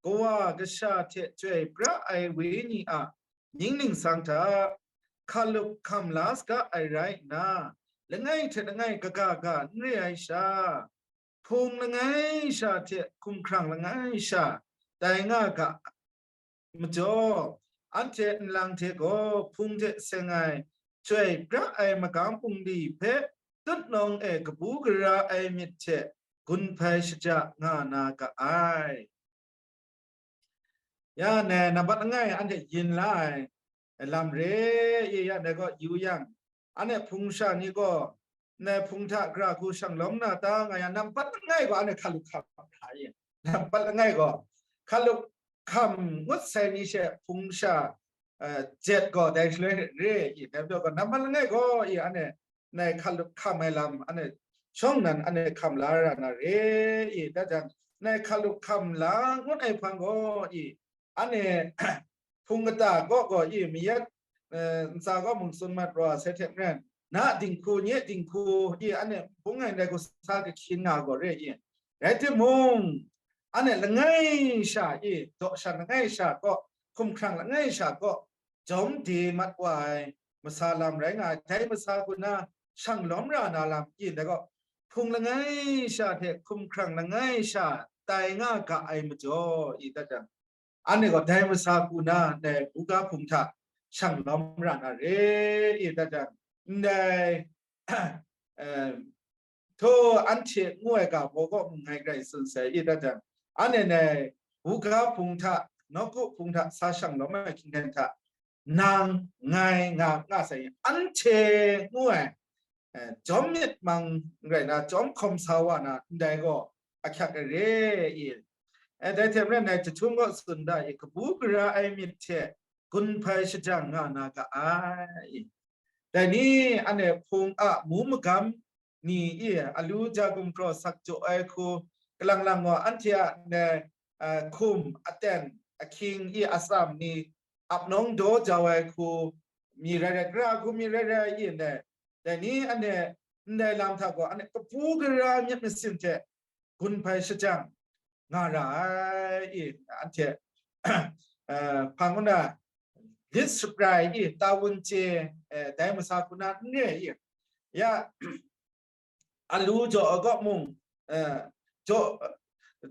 Kawa Kasha hte Chyoi Pra Ai Wenyi a ning ningsang hta hkalup hkam la saga ai rai nna, langai hte langai kaga ga n re ai sha, hpung langai sha hte hkumhkrang langai sha tai nga ga majaw, anhte nlang hte gaw hpung hte seng ai, Chyoi Pra Ai magam bungli hpe tutnawng e kabu gara ai myit hte gun hpai shaja nga na ga ai. Ya, nai nambat langai anhte yin la ai lam re, i, ya, nai gaw yu yang, anhte hpung sha ni gaw, nai hpung hta gara hku shang lawm na ta nga yang, nambat langai gaw anhte hkalup hkam ra, i, nambat langai gaw hkalup hkam ngut sai ni she hpung sha, eh, jet gaw dai shaloi re, i, dai majaw gaw nambat langai gaw, i, anhte nai hkalup hkam ai lam, anhte shawng nnan anhte hkam la ra na re, i, dat jang, nai hkalup hkam la ngut ai hpang gaw, i, anhte hpung kata kaw gaw, i, mayat, eh, ntsa kaw mung tsun mat wa sai hte maren, na dinghku, nye dinghku, i, anhte bung ai ndai hku sa kahkyin nga gaw re, i. Rai timung, anhte langai sha, i, daw shan langai sha kaw, hkumhkrang langai sha kaw, jawm de mat wa ai masa lam rai nga ai, dai masa hku na shang lawm ra na lam, i, dai gaw, hpung langai sha hte hkumhkrang langai sha tai nga ga ai majaw, i, dat jang, anhte gaw dai masa hku na, dai buga hpung hta shang lawm ra na re, i, dat jang, ndai, eh, htaw anhte ngu ai ga baw kaw mung ngai grai tsun sai, i, dat jang, anhte nai buga hpung hta, nawku hpung hta sa shang lawm ai hkying hten hta, nang, ngai, nga, nga sai, anhte ngu ai, eh, jawm myit mang rai na, jawm hkawm sa wa na, ndai gaw ahkyak ai re, i. Eh, dai hte maren nai jahtum gaw tsun da, i, kabu gara ai myit hte gun hpai shajang nga na ga ai, i. Dai ni anhte hpung a mu magam ni, i, alu ja gumhpraw sak jaw ai hku, kalang lang gaw anhte a ndai, a, hkum, aten, ahkying, i, atsam ni, ap nawng daw jau ai hku, mi rai rai, gara hku mi rai rai, i, ndai, dai ni anhte ndai lam hta gaw anhte kabu gara myit masin hte gun hpai shajang nga ra ai, i, anhte, eh, hpang ngu na, lit shaprai, i, tawun chye, eh, dai masa hku na n re, i, ya, alu jaw ai kaw mung, eh, jaw,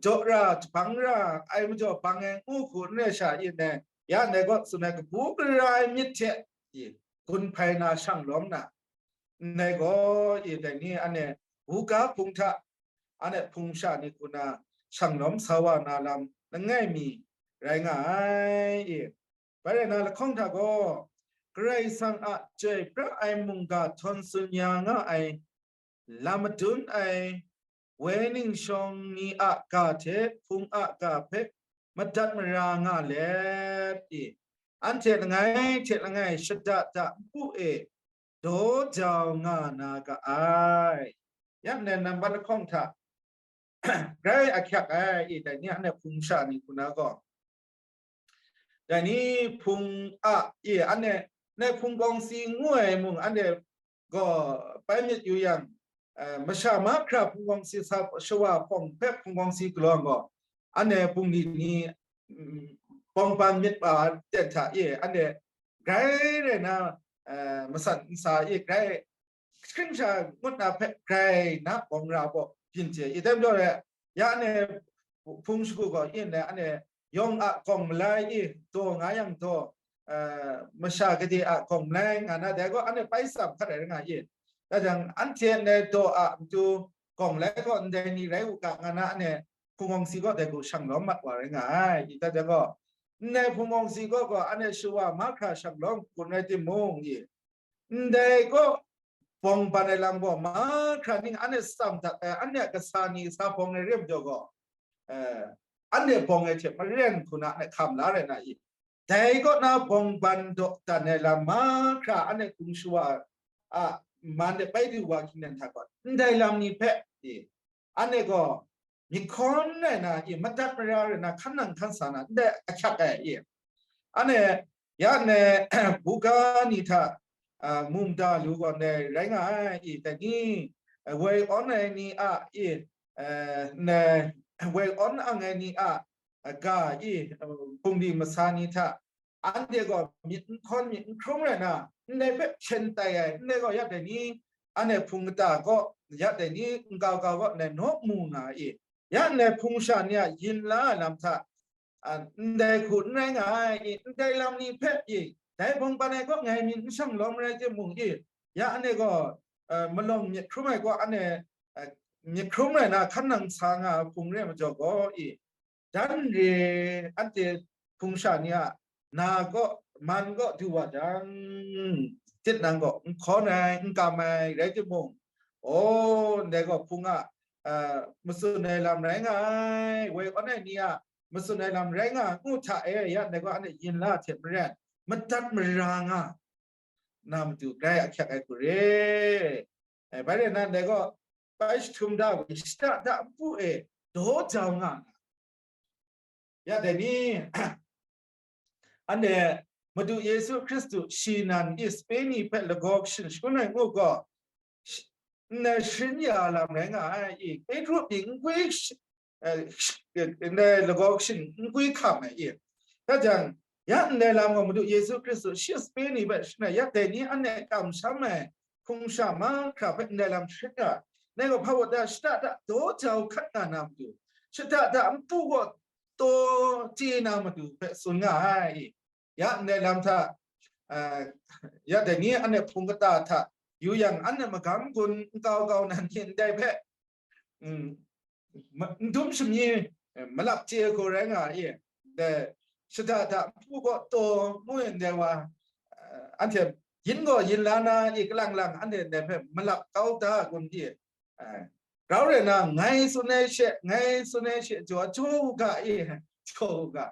jaw ra, jabang ra ai majaw bang ai ngu hku n rai sha, i, ndai, ya, ndai gaw tsun ai kabu gara ai myit hte, i, gun hpai na shang lawm na, ndai gaw, i, dai ni anhte buga hpung hta, anhte hpung sha ni hku na shang lawm sa wa na lam langai mi rai nga ai, i. Bai rai na, lahkawng hta gaw, Karai Kasang a Chyoi Pra Ai mungga htawn tsun ya nga ai, lam madun ai, woi ning shawng ni a ga hte hpung a ga hpe madat mara nga let, i, anhte langai hte langai shada da npu e daw jau nga na ga ai. Yang nai nambat lahkawng hta grai ahkyak ai, i, dai ni anhte hpung sha ni hku na gaw, dai ni hpung a, i, anhte, nai hpung kawng si ngu ai mung, anhte gaw bai myit yu yang, eh, masha mahkra hpung kawng si sa, shawa hpawng hpe hpung kawng si galaw gaw, anhte bungli ni, mm, bawng ban myit wa ten hta e, anhte grai rai na, eh, masat nsa e grai, shakring sha ngut na hpe grai na bawng ra baw byin chye, i, dai majaw le, ya anhte hpung shagu gaw, i, anhte yawng a gawng malai, i, daw nga yang daw, eh, masha gade a gawng malai nga na, dai gaw anhte pai tsam hkat ai rai nga, i. Dai jang, anhte ndai daw a matu gawng malai gaw ndai ni rai u ga nga na, anhte hpung kawng si gaw dai hku shang lawm mat wa rai nga ai, i, dai jang gaw, ndai hpung kawng si gaw gaw anhte shawa mahkra shang lawm kun rai timung, i, ndai gaw bawng ban ai lam gaw mahkra ning anhte tsam dat ai, anhte a kasa ni kasa bawng ai re majaw gaw, eh, anhte bawng ai hte maren hku na anhte hkam la rai na, i. Dai kaw na bawng ban daw dan ai lam mahkra anhte hpung shawa a man de bai du wa hkying hta gaw, ndai lam ni hpe, i, anhte gaw myit hkawn rai na i, madat mara rai na, hkan nang hkan sa na, ndai ahkyak ai i, anhte ya ndai buga ni hta, a, mungda lu gaw ndai rai nga ai i, dai ni, a, woi awn ai ni a i, a, ndai woi awn ang ai ni a, a, ga i, a, bungli masa ni hta, anhte gaw myit n hkawn myit n hkrum rai na, ndai hpe hpyen tai ai, ndai gaw ya dai ni, anhte hpung kata gaw, ya dai ni nkau kau gaw ndai naw mu nga i, ya ndai hpung sha ni a yin la ai lam hta, a, ndai hku n rai nga ai i, ndai lam ni hpe i, dai bawng pan ai kaw ngai myit n shang lawm rai timung i, ya anhte gaw, a, malawng myit hkrum ai kaw anhte, a, myit hkrum rai na hkan nang sa nga ai hpung re ai majaw gaw i, dan re anhte hpung sha ni a na kaw, man kaw du wa jang, tit nang gaw n hkawn ai, n kam ai rai timung, o, ndai gaw hpung a, a, matsun ai lam rai nga ai, woi awn ai ni a matsun ai lam rai nga ai ngu hta e, ya ndai gaw anhte yin la hte maren, madat mara nga na matu grai ahkyak ai hku re. E, bai rai na, ndai gaw bai jahtum da ai, shada da npu e daw jau nga na, ya dai ni, anhte Madu Yesu Hkristu shi nan i sape ni hpe lagaw kashin shangun ai ngu gaw, sh-, nna sharin ya lam rai nga ai i, Petru pyi nkwi sh-, eh, sh-, eh, ndai lagaw kashin nkwi hkam ai i. Da jang, ya ndai lam gaw Madu Yesu Hkristu shi sape ni hpe shangun ai, ya dai ni anhte kamsham ai hpung sha mahkra hpe ndai lam sharin nga ai. Ndai gaw hpa wa da, shada da daw jau hkat nga na matu, shada da npu gaw taw chye na matu hpe tsun nga ai. Ya ndai lam hta, a, ya dai ni anhte hpung kata hta yu yang, anhte magam gun nkau kau nan hte ndai hpe, mm, ma-, n dum shamyi, eh, malap chye hku rai nga i, dai shada da npu gaw taw ngu ndai wa, eh, anhte yin gaw yin la na i, kalang lang anhte ndai hpe malap kau da gun i, eh, grau rai na, ngai tsun ai she, ngai tsun ai she, jaw, jaw u ga i, jaw u ga.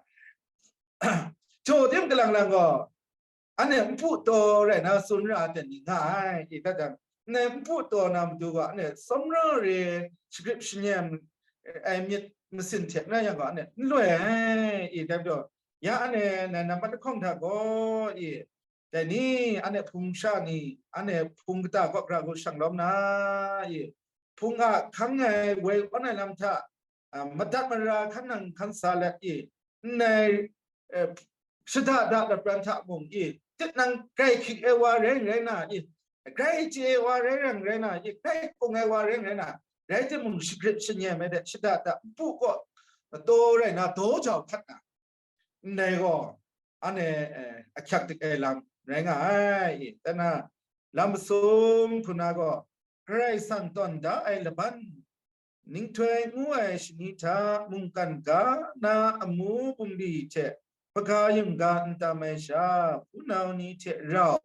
Jaw tim kalang lang gaw, anhte npu taw rai na tsun ra ai ni nga ai, i, da jang, ndai npu taw na matu gaw, anhte tsawmra re shagrip shanyem ai myit masin hte rai yang gaw, anhte n loi ai, i, dai majaw, ya anhte nai nambat lahkawng hta gaw, i, dai ni, anhte hpung sha ni, anhte hpung kata kaw gara hku shang lawm na, i, hpung a hkang ai woi awn ai lam hta, a, madat mara hkan nang hkan sa let i, ndai, eh, shada da lapran hta mung i, tit nang grai hkying ai wa rai n rai na i, grai chye ai wa rai rang rai na i, grai kung ai wa rai n rai na, rai timung, shagrip shanyem ai de, shada da npu kaw taw rai na, daw jau hkat na, ndai gaw, anhte, eh, ahkyak dik ai lam rai nga ai, i, tana, lam masum hku na gaw, Karai Kasang tawn da ai laban, ninghtoi ngu ai shani hta mungkan ga na amu bungli hte hpaga yungga n tam ai sha, hpunau ni hte rau,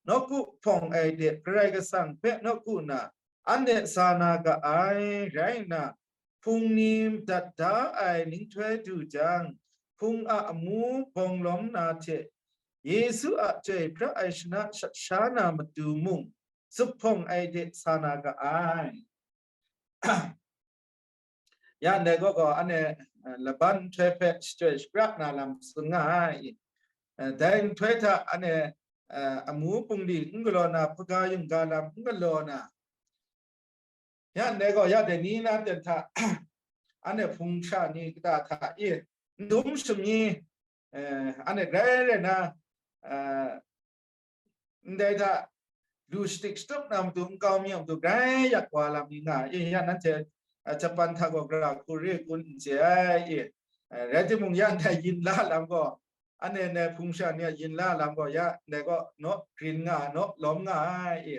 nawku hpawng ai de Karai Kasang hpe nawku na, anhte sa na ga ai, rai nna, hpung ni madat da ai ninghtoi du jang, hpung a amu bawng lawm na hte Yesu a chyoi pra ai shana shat sha na matu mung, zuphpawng ai de sa na ga ai. Ya ndai gaw gaw, anhte, eh, laban nhtoi hpe shachyoi shapra na lam tsun nga ai. Eh, dai nhtoi hta anhte, eh, amu bungli n galaw na, hpaga yungga lam n galaw na, ya ndai gaw, ya dai ni na ten hta, anhte hpung sha ni kata hta i, n dum shamyi, eh, anhte grai rai na, eh, ndai hta lu shadik shatup na matu, nkau mi a matu grai yak wa lam ni nga, i, ya nanhte, eh, Japan hta gaw gara hku re kun n chye ai, i, eh, rai timung, ya ndai yin la lam gaw, anhte ndai hpung sha ni a yin la lam gaw, ya ndai gaw naw grin nga, naw lawm nga ai, i.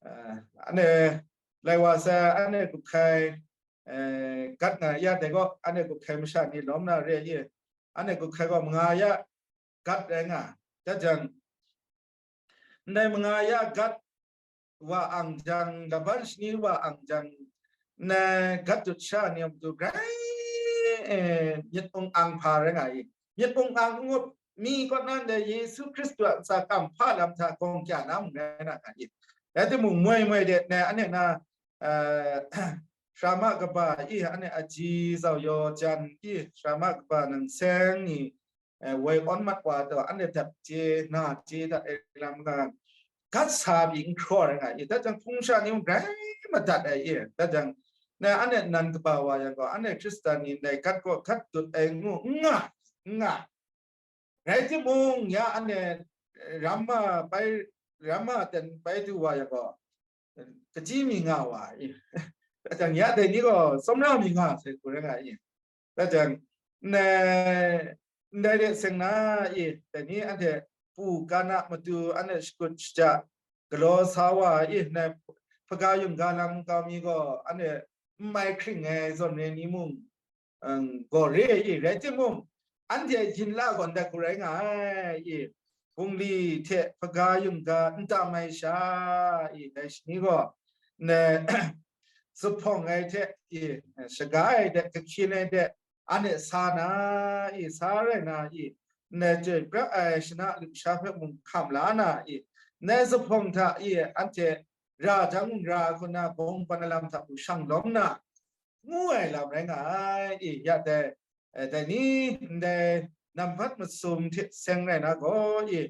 Ah, anhte lai wa sai, anhte grup hkai, eh, gat nga ya dai gaw, anhte grup hkai masha ni lawm na re i, anhte grup hkai gaw manga ya gat rai nga, da jang, ndai manga ya gat wa ang jang, laban shani wa ang jang, ndai gat dut sha ni a matu grai, eh, myit ung ang hpa rai nga i, myit ung ang n ngut mi kaw na ndai Yesu Hkristu a ntsa kam hpa lam hta gawng kya na mung rai na nga i. Rai timung, moi moi de, ndai anhte na, eh, Sharama kaba i, anhte aji zau yaw jan i, sharama kaba nang seng ni, eh, woi awn mat wa taw, anhte dat chye, na chye dat ai lam nga, gat sa pyi n hkraw ai nga i, dat jang hpung sha ni mung grai madat ai i, dat jang, na anhte nan kaba wa yang gaw, anhte Hkristan ni ndai gat gaw gat dut ai ngu n nga, n nga. Rai timung, ya anhte, eh, ramma bai, ramma ten bai du wa yang gaw, kachyi mi nga wa i. Dai jang ya dai ni gaw tsawmra mi nga sai hku rai nga i. Dai jang, ndai, ndai de seng na i, dai ni anhte pu kana matu anhte shakut shaja galaw sa wa i, ndai hpaga yungga lam kau mi gaw anhte n mai hkring ai zawn re ni mung, ang, gaw re ai i, rai timung, anhte yin la gaw ndai hku rai nga ai i, bungli hte hpaga yungga n tam ai sha i, dai shani gaw, ne, zuphpawng ai hte i, shaga ai hte, kahkyin ai hte, anhte sa na i, sa rai na i, ne, chyoi pra ai shana lusha hpe mung hkam la na i, ne, zuphpawng hta i, anhte ra jang ra hku na, bawng pan ai lam hta mung shang lawm na, ngu ai lam rai nga ai. I, ya dai, eh, dai ni ndai nambat masum hte seng rai na gaw, i,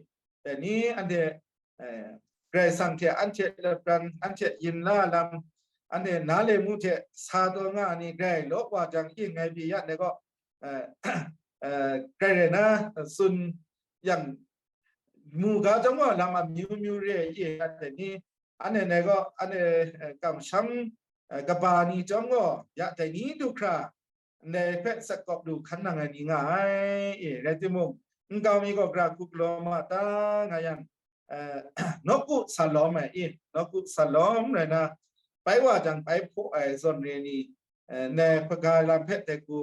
dai ni anhte, eh, Karai Kasang hte anhte lapran, anhte yin la lam, anhte na le mu hte sa taw nga ai ni grai law wa jang, i, ngai pyi ya ndai gaw, eh, eh, grai rai na tsun yang, mu ga jang gaw lam amyu myu re ai, i, ya dai ni, anhte ndai gaw, anhte, eh, kamsham, eh, kaba ni chyawm gaw, ya dai ni du hkra, ndai hpe sat kawp lu hkan nang ai ni nga ai, i, rai timung, nkau mi gaw gara hku galaw ma ta nga yang, eh, nawku sa lawm ai i, nawku sa lawm rai na, bai wa jang bai hpaw ai zawn re ni, eh, ndai hpaga lam hpe dai hku,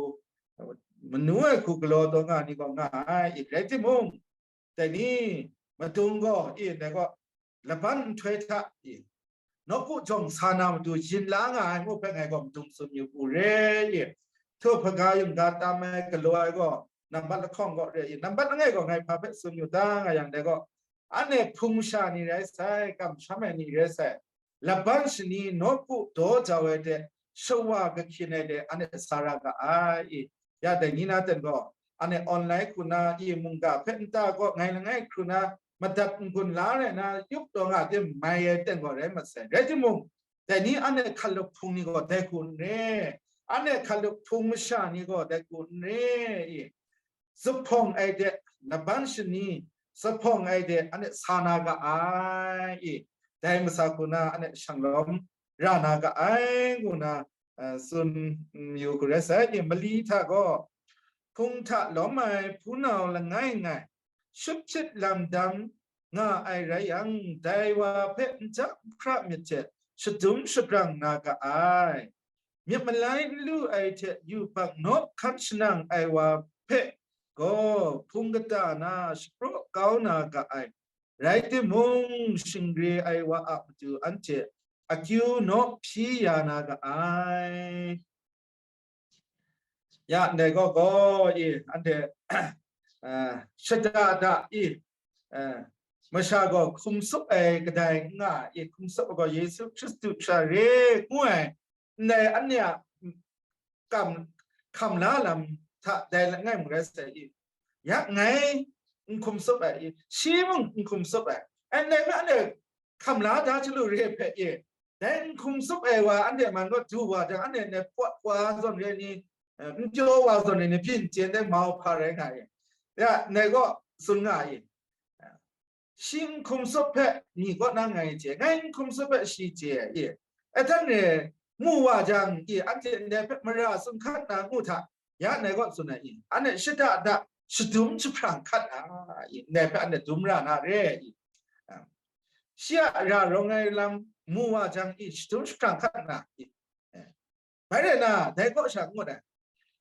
manu ai hku galaw taw nga ni gaw nga ai, i, rai timung, dai ni, madung gaw, i, ndai gaw, laban nhtoi hta, i, nawku jawng sa na matu yin la nga ai ngu hpe ngai gaw madung tsun yu wu re, i, htu hpaga yungga tam ai galaw ai gaw, nambat lahkawng gaw re, i, nambat langai gaw ngai hpa hpe tsun yu ta nga yang dai gaw, anhte hpung sha ni rai sai, kamsham ai ni rai sai, laban shani nawku daw jau ai hte shawa kahkyin ai hte anhte sa ra ga ai, i, ya dai ni na ten gaw, anhte online hku na, i, mungga hpe nta gaw ngai langai hkru na, madat n-gun la rai na, yup taw nga de mai ai ten gaw rai masai. Rai timung, dai ni anhte hkalup hpung ni gaw dai hku n re, anhte hkalup hpung masha ni gaw dai hku n re, i, zuphpawng ai de, laban shani, zuphpawng ai de, anhte sa na ga ai, i, dai masa hku na, anhte shang lawm ra na ga ai, ngu na, eh, tsun, mm, yu hku rai sai, i, mali hta gaw, hpung hta lawm ai hpunau langai ngai, shut hpyit lam dam nga ai rai yang, dai wa hpe nja hkra myit hte shadum shabrang na ga ai. Myit malai n lu ai hte yubak nawk hkan shanang ai wa hpe gaw hpung kata na shapraw kau na ga ai. Rai timung, shingre ai wa a matu anhte akyu naw hpyi ya na ga ai. Ya, ndai gaw gaw i, anhte, eh, shada da i, eh, masha gaw hkum tsup ai kadai n nga i, hkum tsup ai gaw Yesu Hkristu sha re ngu ai, ndai anhte a kam, hkam la lam hta dai langai mung rai sai i, ya ngai n hkum tsup ai i, shi mung n hkum tsup ai, ndai hpe anhte hkam la da chyalu re hpe i, dai n hkum tsup ai wa anhte man gaw du wa jang, anhte ndai pawt wa zawn re ni, eh, n pyaw wa zawn re ni, byin chyen dai mau hpa rai nga i, ya, ndai gaw tsun nga i, shi n hkum tsup hpe ni kaw na ngai chye, ngai n hkum tsup hpe shi chye ai i, adan re mu wa jang i, anhte ndai hpe mara tsun hkat na ngu hta, ya ngai kaw tsun ai i, anhte shada da shadum jahprang hkat na i, ndai hpe anhte dum ra na re i, shi a ra rawng ai lam mu wa jang i, shadum jahprang hkat na i, bai rai na, dai kaw sha ngut ai,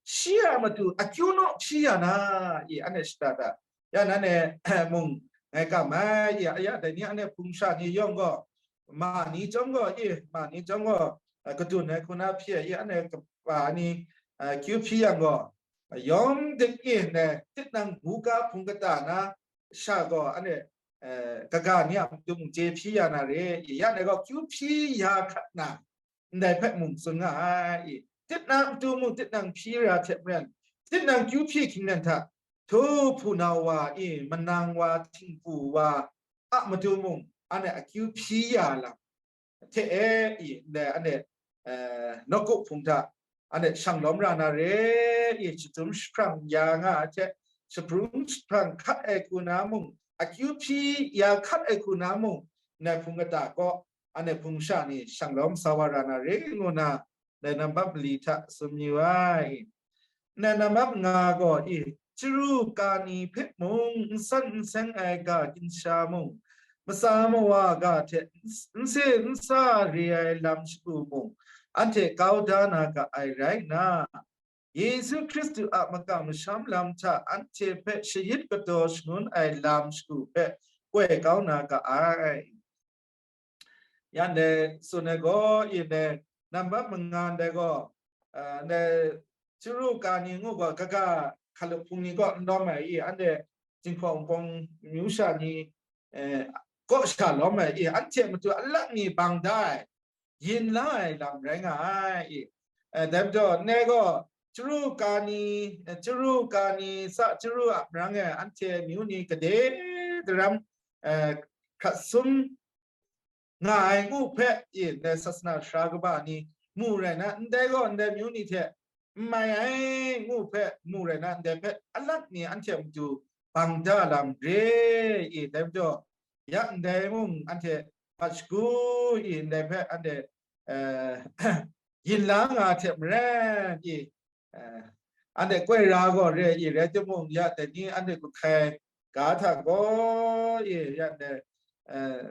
shi a matu akyu naw hpyi ya na i, anhte shada da, ya nan e mung ngai kam ai, ya, ya, dai ni anhte hpung sha ni yawng gaw, ma ni chyawm gaw i, ma ni chyawm gaw, eh, kadun ai hku na hpyi ai i, anhte kaba ni, eh, kyu hpyi yang gaw, yawng dik i, ndai tit nang buga hpung kata na sha gaw, anhte, eh, kaga ni a matu mung chye hpyi ya na re i, ya ndai gaw kyu hpyi ya hkrat na, ndai hpe mung tsun nga ai. Tinang matu mung tinang hpyi ra hte maren, tinang kyu hpyi hkinglen hta, htu hpunau wa i, manang wa, htingbu wa a matu mung, anhte akyu hpyi ya lam hte e i, ndai anhte, eh, nawku hpung hta anhte shang lawm ra na re i, shadum jahprang ya nga ai hte, shabrung jahprang hkat ai hku na mung, akyu hpyi ya hkat ai hku na mung, ndai hpung kata kaw anhte hpung sha ni shang lawm sa wa ra na re ngu na, ndai nambat mali hta tsun yu ai. Ndai nambat nga gaw i, chyaru ka ni hpe mung, n san n seng ai ga ginsha mung, matsa mawa ga hte n se n sa re ai lam shagu mung, anhte kau da na ga ai rai nna, Yesu Hkristu a makam masham lam hta anhte hpe shayit kataw shangun ai lam shagu hpe koi kau na ga ai. Yan dai tsun ai gaw, yin dai nambat manga ndai gaw, ah, ndai chyaru ka ni ngu gaw, kaga hkalup hpung ni kaw n lawm ai i, anhte Jinghpaw Wunpawng myu sha ni, eh, kaw sha lawm ai i, anhte matu alak ni bang da ai, yin la ai lam rai nga ai i. Eh, dai majaw, ndai gaw chyaru ka ni, eh, chyaru ka ni, sa chyaru a marang e anhte myu ni gade daram, eh, hkrat sum nga ai ngu hpe, i, ndai sasana sara kaba ni mu rai na, ndai gaw ndai myu ni hte n mai ai ngu hpe mu rai na, ndai hpe alak ni anhte matu bang da lam re i, dai majaw, ya ndai mung anhte mat shagu i, ndai hpe anhte, eh, yin la nga hte maren i, eh, anhte koi ra gaw re i, rai timung, ya dai ni anhte gumhkai ga hta gaw i, ya ndai, eh,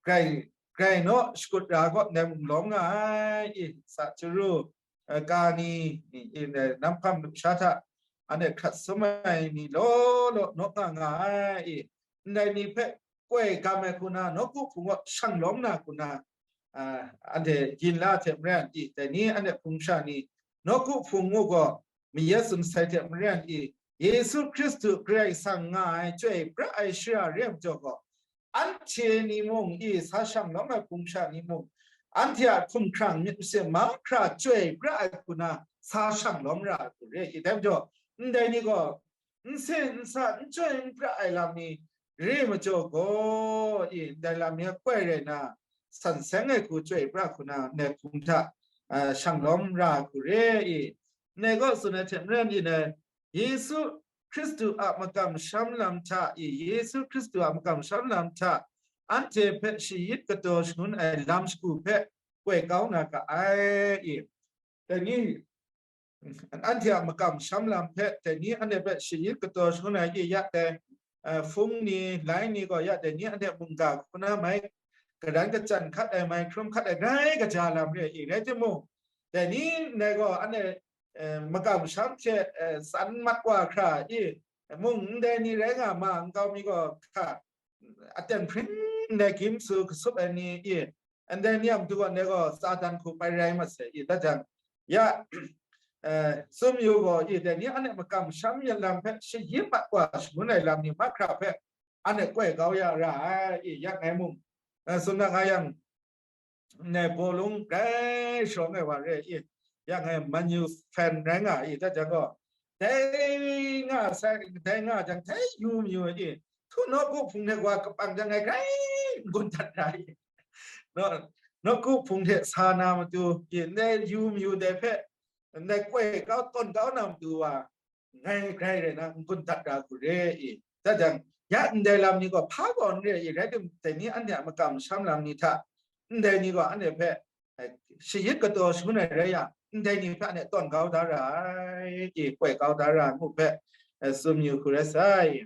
grai, grai naw shakut ra gaw ndai mung lawm nga ai i, sa chyaru, eh, ka ni, i, i, ndai namhkam lusha hta anhte hkrat sum ai ni law law naw nga nga ai i, ndai ni hpe koi gam ai hku na, nawku hpung gaw shang lawm na hku na, ah, anhte yin la hte maren i, dai ni anhte hpung sha ni, nawku hpung ngu gaw mayat tsun sai hte maren i, Yesu Hkristu Karai Kasang nga ai chyoi pra ai shara re ai majaw gaw, anhte ni mung i, sa shang lawm ai hpung sha ni mung, anhte a hkumhkrang myit masin mahkra chyoi pra ai hku na sa shang lawm ra ai hku re i, dai majaw, ndai ni gaw n sen n sa, n chyoi n pra ai lam ni re majaw gaw i, ndai lam ni a koi rai na, san seng ai hku chyoi pra hku na, ndai hpung hta, ah, shang lawm ra ai hku re i, ndai gaw tsun ai hte maren i, ndai Yesu Hkristu a makam masham lam hta i, Yesu Hkristu a makam masham lam hta anhte hpe shayit kataw shangun ai lam shagu hpe koi kau na ga ai i, dai ni anhte a makam masham lam hpe dai ni anhte hpe shayit kataw shangun ai i, ya dai, eh, hpung ni, lai ni gaw ya dai ni anhte mungga hku na mai, garan kachyan hkat ai, mai hkrum hkat ai, grai kaja lam re i, rai timung, dai ni ndai gaw anhte, eh, makam masham hte, eh, tsan mat wa hkra i, mung ndai ni rai nga ma, nkau mi gaw hka, aten hpring ndai gim su kasup ai ni i, ndai ni a matu gaw, ndai gaw Satan hku bai rai mat sai i, dat jang, ya, eh, tsun yu gaw i, dai ni anhte makam masham yan lam hpe shayit mat wa shangun ai lam ni mahkra hpe anhte koi kau ya ra ai i, ya ngai mung, eh, tsun na nga yang, ndai bawlung grai shawng ai wa re i, ya ngai Man U fan rai nga i, dat jang gaw, dai nga sai, dai nga jang, dai yu mayu i, htu nawku hpung hte wa kapang jang ngai grai n-gun dat ra i, naw, nawku hpung hte sa na matu i, ndai yu mayu dai hpe, ndai koi kau tawn kau na matu wa, ngai grai rai na n-gun dat ra hku re i, dat jang, ya ndai lam ni gaw hpa gaw n re i, rai timung, dai ni anhte a makam masham lam ni hta ndai ni gaw anhte hpe, eh, shayit kataw shangun ai rai yang, ndai ni hpe anhte tawn kau da ra ai i, koi kau da ra ai ngu hpe, eh, tsun yu hku rai sai.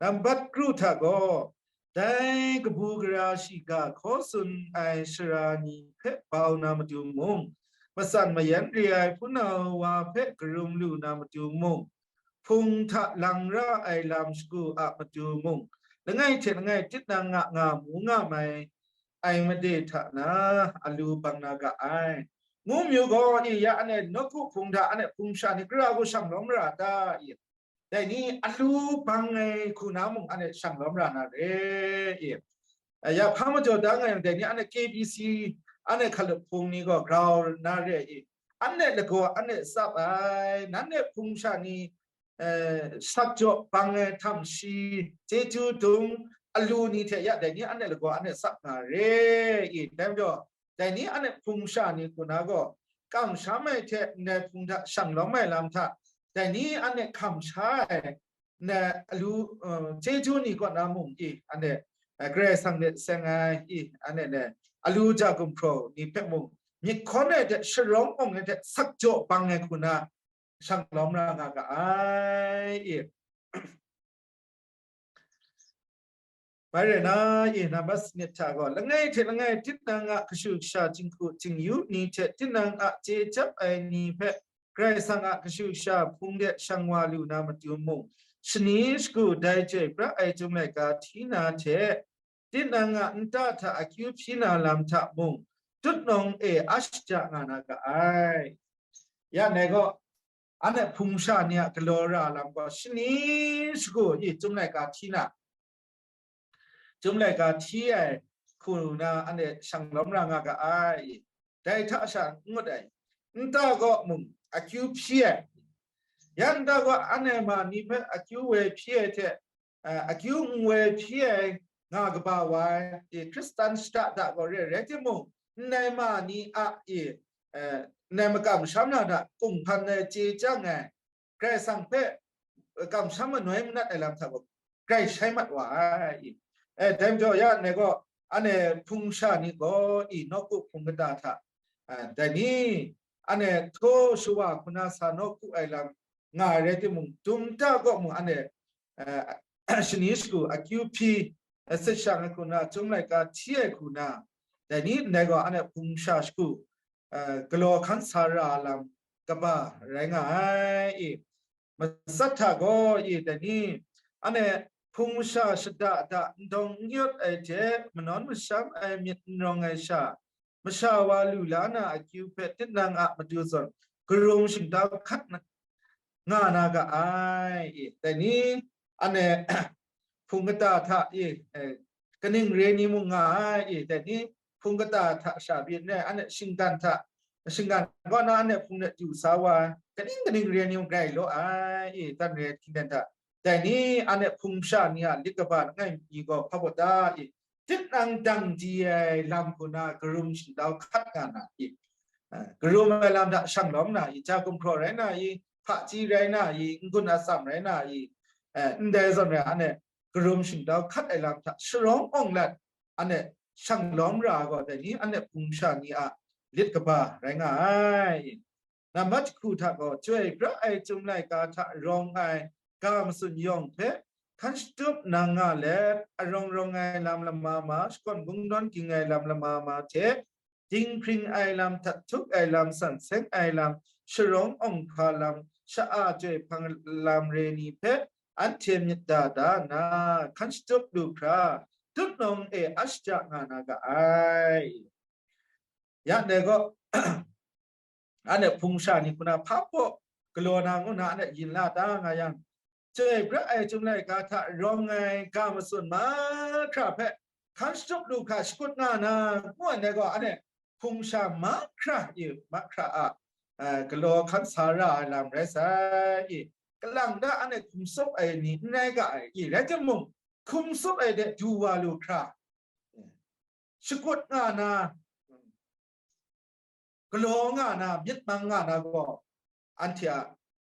Nambat kru hta gaw, dai kabu gara shiga hkaw tsun ai sara ni hpe bau na matu mung, matsan mayan re ai hpunau wa hpe karum lu na matu mung, hpung hta lang ra ai lam shagu a matu mung, langai hte langai tit nang nga nga mu nga mai ai made hta na alu bang na ga ai. Ngu mayu gaw, i ya anhte nawku hpung hta anhte hpung sha ni gara hku shang lawm mara ta? I, dai ni alu bang ai hku na mung anhte shang lawm ra na re i. Ya hpa majaw da nga yang, dai ni anhte K B C anhte hkalup hpung ni gaw grau na re i, anhte lagaw anhte tsap ai, nanhte hpung sha ni, eh, sakjaw bang ai htam shi, chyeju dung, alu ni hte ya dai ni anhte lagaw anhte tsap nga re i, dai majaw, dai ni anhte hpung sha ni hku na gaw, kamsham ai hte ndai hpung hta shang lawm ai lam hta, dai ni anhte hkam sha ai, na alu, eh, chyeju ni kaw na mung i, anhte, eh, Karai Kasang de seng ai i, anhte ne, alu ja gumhpraw ni hpe mung, myit hkawn ai hte sharawng awng ai hte sakjaw bang ai hku na, shang lawm ra nga ga ai i. Bai rai na, i nambat sanit hta gaw, langai hte langai tinang a kashu kasha jinghku jingyu ni hte tinang a chye chyap ai ni hpe Karai Kasang a kashu kasha hpung de shang wa lu na matu mung, shani shagu dai chyoi pra ai Chyum laika hti na hte, tinang a nta hta akyu hpyi na lam hta mung, tutnawng e a shaja nga na ga ai. Ya nai gaw, anhte hpung sha ni a galaw ra lam gaw shani shagu i Chyum laika hti na, Chyum laika hti ai hku na anhte shang lawm ra nga ga ai. Dai hta sha n ngut ai, nta gaw mung akyu hpyi ai, ya nta gaw anhte ma ni hpe akyu woi hpyi ai hte, eh, akyu n woi hpyi ai nga kaba wa ai, i Hkristan shada da gaw re ai rai timung, ndai ma ni a i, eh, ndai makam masham na hta kunghpan ai chye chyang ai, Karai Kasang hpe, eh, kamsham manoi manat ai lam hta gaw grai shai mat wa ai. Eh, dai majaw ya nai gaw, anhte hpung sha ni gaw i nawku hpung kata hta, eh, dai ni, anhte htaw shawa hku na sa nawku ai lam nga ai rai timung, dum nta gaw mung anhte, eh, shani shagu akyu hpyi, eh, sit shang ai hku na, Chyum laika hti ai hku na, dai ni ndai gaw anhte hpung sha shagu, eh, galaw hkan sa ra lam kaba rai nga ai i. Matsat hta gaw i dai ni, anhte hpung masha shada da ndawng n yawt ai hte, manawn masham ai myit n rawng ai sha, masha wa lu la na akyu hpe tinang a matu zawn karum shingtau hkat na, nga na ga ai i. Dai ni, anhte hpung kata hta i, eh, kaning re ni mung nga ai i, dai ni, hpung kata hta sha byin ai, anhte shinggan hta, shinggan kaw na anhte hpung de du sa wa ai, kaning kaning re ni mung grai law ai i, dan re hkying dan hta, dai ni, anhte hpung sha ni a lit kaba langai mi gaw hpa baw ta i, tinang dang di ai lam hku na karum shingtau hkat nga na i, eh, karum ai lam hta shang lawm na i, ja gumhpraw rai na i, hpaji rai na i, n-gun atsam rai na i, eh, ndai zawn rai anhte karum shingtau hkat ai lam hta sharawng awng lat, anhte shang lawm ra ai gaw, dai ni anhte hpung sha ni a lit kaba rai nga ai. Nambat jahku hta gaw, chyoi pra ai Chyum laika hta rawng ai ga matsun yawng hpe hkan shatup nang nga let, arawng rawng ai lam lama ma, shakawn kungdawn ging ai lam lama ma hte, dinghpring ai lam, htat htuk ai lam, san seng ai lam, sharawng awng hpa lam, sha-a chyoi hpang lam re ni hpe anhte myit da da nna, hkan shatup lu hkra, tutnawng e a shaja nga na ga ai. Ya ndai gaw, anhte hpung sha ni hku na hpa baw galaw na ngu na anhte yin la da nga yang, chyoi pra ai Chyum laika hta rawng ai ga matsun mahkra hpe hkan shatup lu hkra shakut nga na, ngu ai gaw, anhte hpung sha mahkra i mahkra a, eh, galaw hkan sa ra ai lam rai sai i, kalang da anhte hkum tsup ai ni n rai ga ai i, rai timung, hkum tsup ai de du wa lu hkra, shakut nga na, galaw nga na, myit mang nga na gaw, anhte a,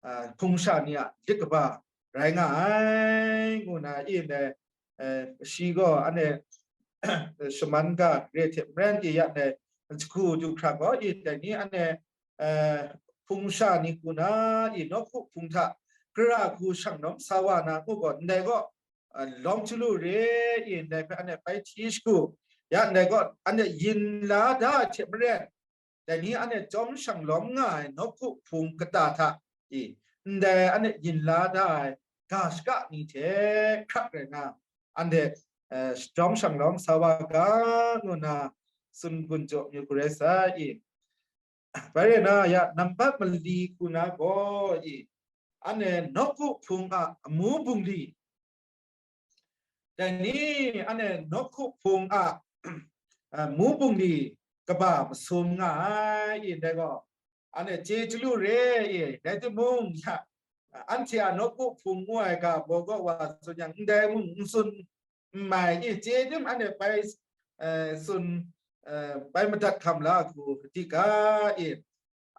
a, hpung sha ni a lit kaba rai nga ai, ngu na i ndai, eh, shi gaw anhte shaman ga re hte maren i ya ndai, jahku du hkra gaw i dai ni anhte, eh, hpung sha ni hku na i nawku hpung hta gara hku shang lawm sa wa na ngu gaw, ndai gaw, a, lawm chyalu re i ndai hpe anhte bai hti shagu, ya ndai gaw anhte yin la da ai hte maren, dai ni anhte chyawm shang lawm nga ai nawku hpung kata hta i, ndai anhte yin la da ai ga shaka ni hte hkrak rai na, anhte, eh, chyawm shang lawm sa wa ga, ngu na tsun gun jaw mi hku rai sa i. Bai rai na, ya nambat mali hku na gaw i, anhte nawku hpung a amu bungli, dai ni anhte nawku hpung a, a, mu bungli, kaba masum nga ai, i ndai gaw, anhte chye chyalu re i, rai timung, ya, anhte a nawku hpung ngu ai ga baw kaw wa tsun yang, ndai mung n tsun n mai i, chye tim anhte bai, eh, tsun, eh, bai madat hkam la hku di ga i,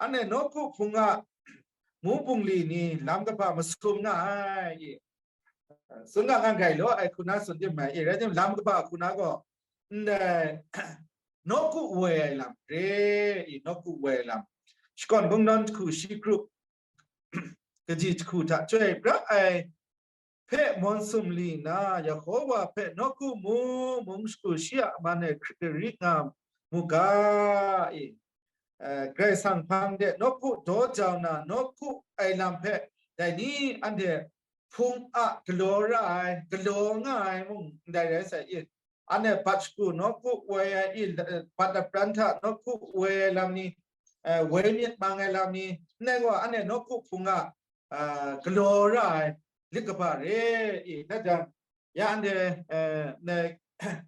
anhte nawku hpung a mu bungli ni lam kaba masum nga ai i, tsun nga ngan rai law ai hku na tsun tim mai i, rai tim lam kaba hku na gaw, ndai nawku woi ai lam re i, nawku woi ai lam. Shakawn Kungdawn jahku shi grup kaji jahku hta chyoi pra ai hpe mawn sumli nna, Yehova hpe nawku mu, mung shagu shi a man e hkrit gari nga mu ga i, eh, Karai Kasang hpang de nawku daw jau na, nawku ai lam hpe dai ni anhte hpung a galaw ra ai, galaw nga ai mung ndai rai sai i, anhte bat shagu nawku woi ai i, bat lapran hta nawku woi ai lam ni, eh, woi myit mang ai lam ni, ndai gaw anhte nawku hpung a, ah, galaw ra ai lit kaba re i, na jang, ya anhte, eh, ndai,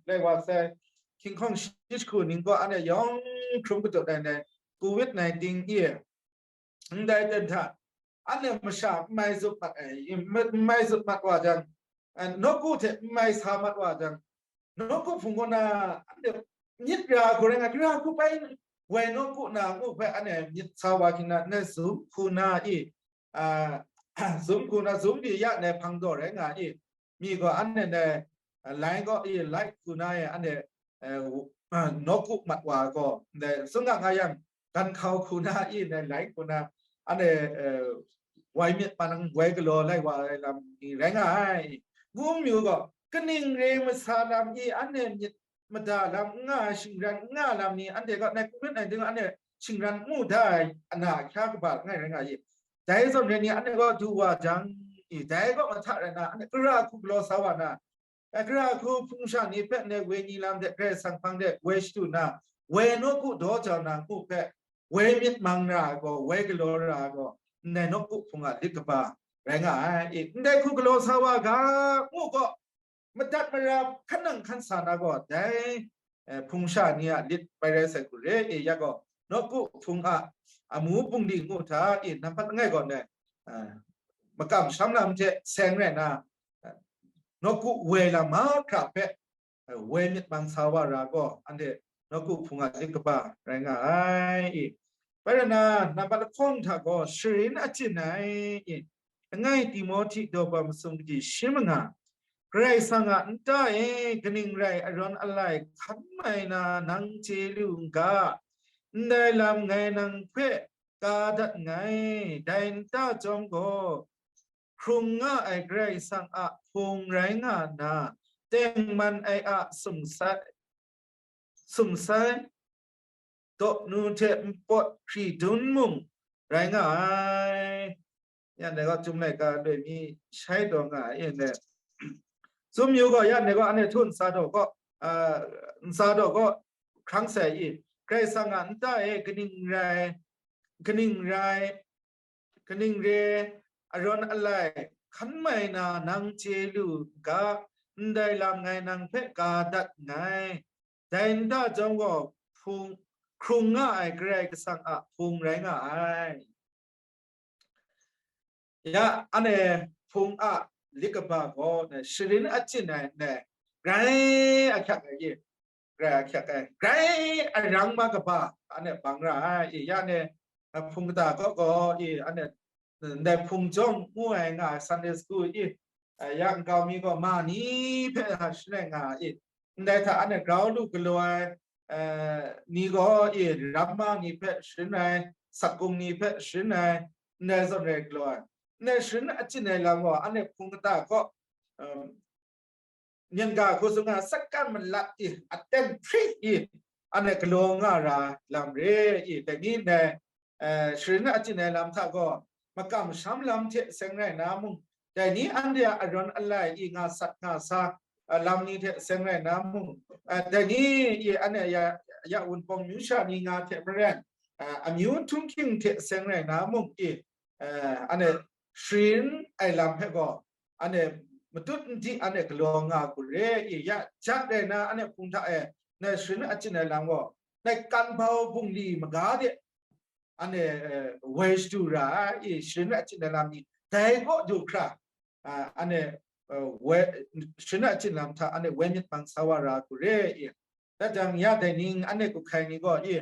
lai wa sai, hkying hkawng shi jahku ning gaw anhte yawng hkrum katup ai ndai covid nineteen i, ndai ten hta, anhte masha n mai zup mat ai, n mai zup mat wa jang, eh, nawku hte n mai sa mat wa jang, nawku hpung kaw na, anhte myit ra hku rai nga, gara hku bai woi nawku na ngu hpe anhte myit sa wa hkying na, ndai zum hku na i, a, zum hku na, zum di ya ndai hpang daw rai nga i, mi gaw anhte ndai, a, lai gaw i, lai hku na e, anhte, eh, w-, a, nawku mat wa gaw, ndai tsun nga nga yang, gan hkau hku na i, ndai lai hku na, anhte, eh, woi myit mang, woi galaw lai wa ai lam ni rai nga ai. Ngu myu gaw, kaning re masa lam i, anhte myit mada lam n nga ai, shingran n nga lam ni, anhte gaw nai hku myit nai ding, anhte shingran n mu da ai, ana ahkya kaba langai rai nga i. Dai zawn rai ni, anhte gaw du wa jang i, dai gaw mahta rai na, anhte gara hku galaw sa wa na, gara hku hpung sha ni hpe ndai woi ni lam de, Karai Kasang hpang de woi shadu na, woi nawku daw jau na ngu hpe, woi myit mang ra ai gaw, woi galaw ra ai gaw, ndai nawku hpung a lit kaba rai nga ai. I, ndai hku galaw sa wa ga, ngu gaw, madat mara hkan nang hkan sa na gaw, dai, eh, hpung sha ni a lit bai rai sai hku re i, ya gaw, nawku hpung a amu bungli ngu hta i, nampat langai gaw ndai, eh, makam sham lam hte seng rai na, eh, nawku woi lam mahkra hpe, eh, woi myit mang sa wa ra gaw, anhte nawku hpung a lit kaba rai nga ai i. Bai rai na, nampat lahkawng hta gaw sharin achyin ai i, langai Timohti daw ba masum kaji shi manga, Karai Kasang a nta e kaning rai arawn alai hkan mai na nang chye lu n ga, ndai lam ngai nang hpe ka dat nngai, dai nta chyawm gaw, hkrung nga ai Karai Kasang a hpung rai nga nna, tengman ai a sumsai, sumsai, dawnu hte npawt hkridun mung rai nga ai. Ya ndai gaw, Chyum laika loi mi shai taw nga ai, ya ndai. Tsun yu gaw, ya ndai gaw, anhte htu ntsa daw gaw, a, ntsa daw gaw, hkrang sai i, Karai Kasang a nta e kaning rai, kaning rai, kaning re, arawn alai hkan mai na nang chye lu ga, ndai lam ngai nang hpe ka dat nngai. Dai nta chyawm gaw hpung, hkrung nga ai Karai Kasang a hpung rai nga ai. Ya, anhte hpung a lit kaba gaw, sharin achyin ai ndai, grai ahkyak ai, grai ahkyak ai, grai arang ma kaba, anhte bang ra ai, ya, anhte hpung kata kaw gaw, i, anhte ndai hpung jawng ngu ai nga ai Sunday school i, eh, ya nkau mi gaw ma ni hpe sharin ai nga i, ndai hta anhte grau lu galaw ai, eh, ni gaw i, ramma ni hpe sharin ai, sakgung ni hpe sharin ai, ndai zawn rai galaw ai. Ndai sharin achyin ai lam gaw anhte hpung kata kaw, um, myen ga hku tsun nga, sakan malat i, aten hpri i, anhte galaw nga ra lam re i, dai ni ndai, eh, sharin achyin ai lam hta gaw, makam sham lam hte seng rai na mung, dai ni anhte a arawn alai i nga sat nga sa, eh, lam ni hte seng rai na mung, eh, dai ni i anhte ya, ya Wunpawng myu sha ni nga hte maren, eh, amyu htunghking hte seng rai na mung i, eh, anhte sharin ai lam hpe gaw, anhte matut n di anhte galaw nga hku re i, ya jat rai na anhte hpung hta e, ndai sharin achyin ai lam gaw, dai kan bau bungli maga de, anhte, eh, woi shadu ra ai, i, sharin achyin ai lam ni, dai kaw du hkra, ah, anhte, eh, woi, sharin achyin lam hta anhte woi myit mang sa wa ra hku re, i. Dat jang, ya dai ning, anhte kuhkai ni gaw, i,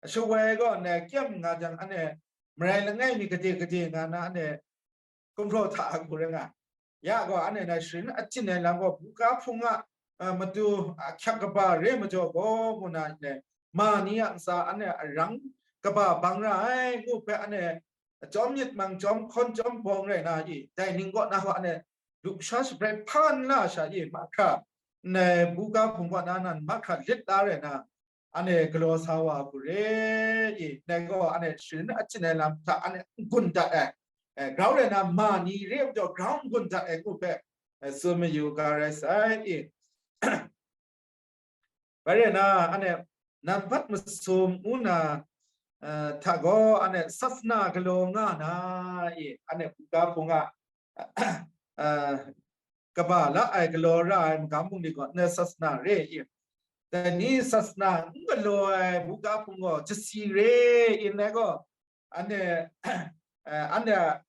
shawoi gaw ndai kyem nga jang, anhte marai langai mi gade gade nga na, anhte gumhpraw hta a hku rai nga. Ya gaw, anhte nai sharin achyin ai lam gaw, buga hpung a, a, matu ahkyak kaba re majaw gaw, ngu na ndai ma ni a ntsa anhte arang kaba bang ra ai, ngu hpe anhte chyawm myit mang, chyawm hkawn, chyawm bawng rai na i, dai ning kaw na gaw anhte lusha shabrai hpa n la sha i, mahkra, ndai buga hpung kaw na nan mahkra lit la rai na, anhte galaw sa wa hku re i, ndai gaw anhte sharin achyin ai lam hta anhte n gun dat ai, eh, grau rai na ma ni re ai majaw grau n gun dat ai ngu hpe, eh, tsun mayu ga rai sai i. Bai rai na, anhte nambat masum ngu na, eh, hta gaw anhte sasana galaw nga na i, anhte buga hpung a, eh, kaba la ai, galaw ra ai magam bungli gaw ndai sasana re i. Dai ni sasana n galaw ai buga hpung gaw jasi re i, ndai gaw anhte, eh, anhte a,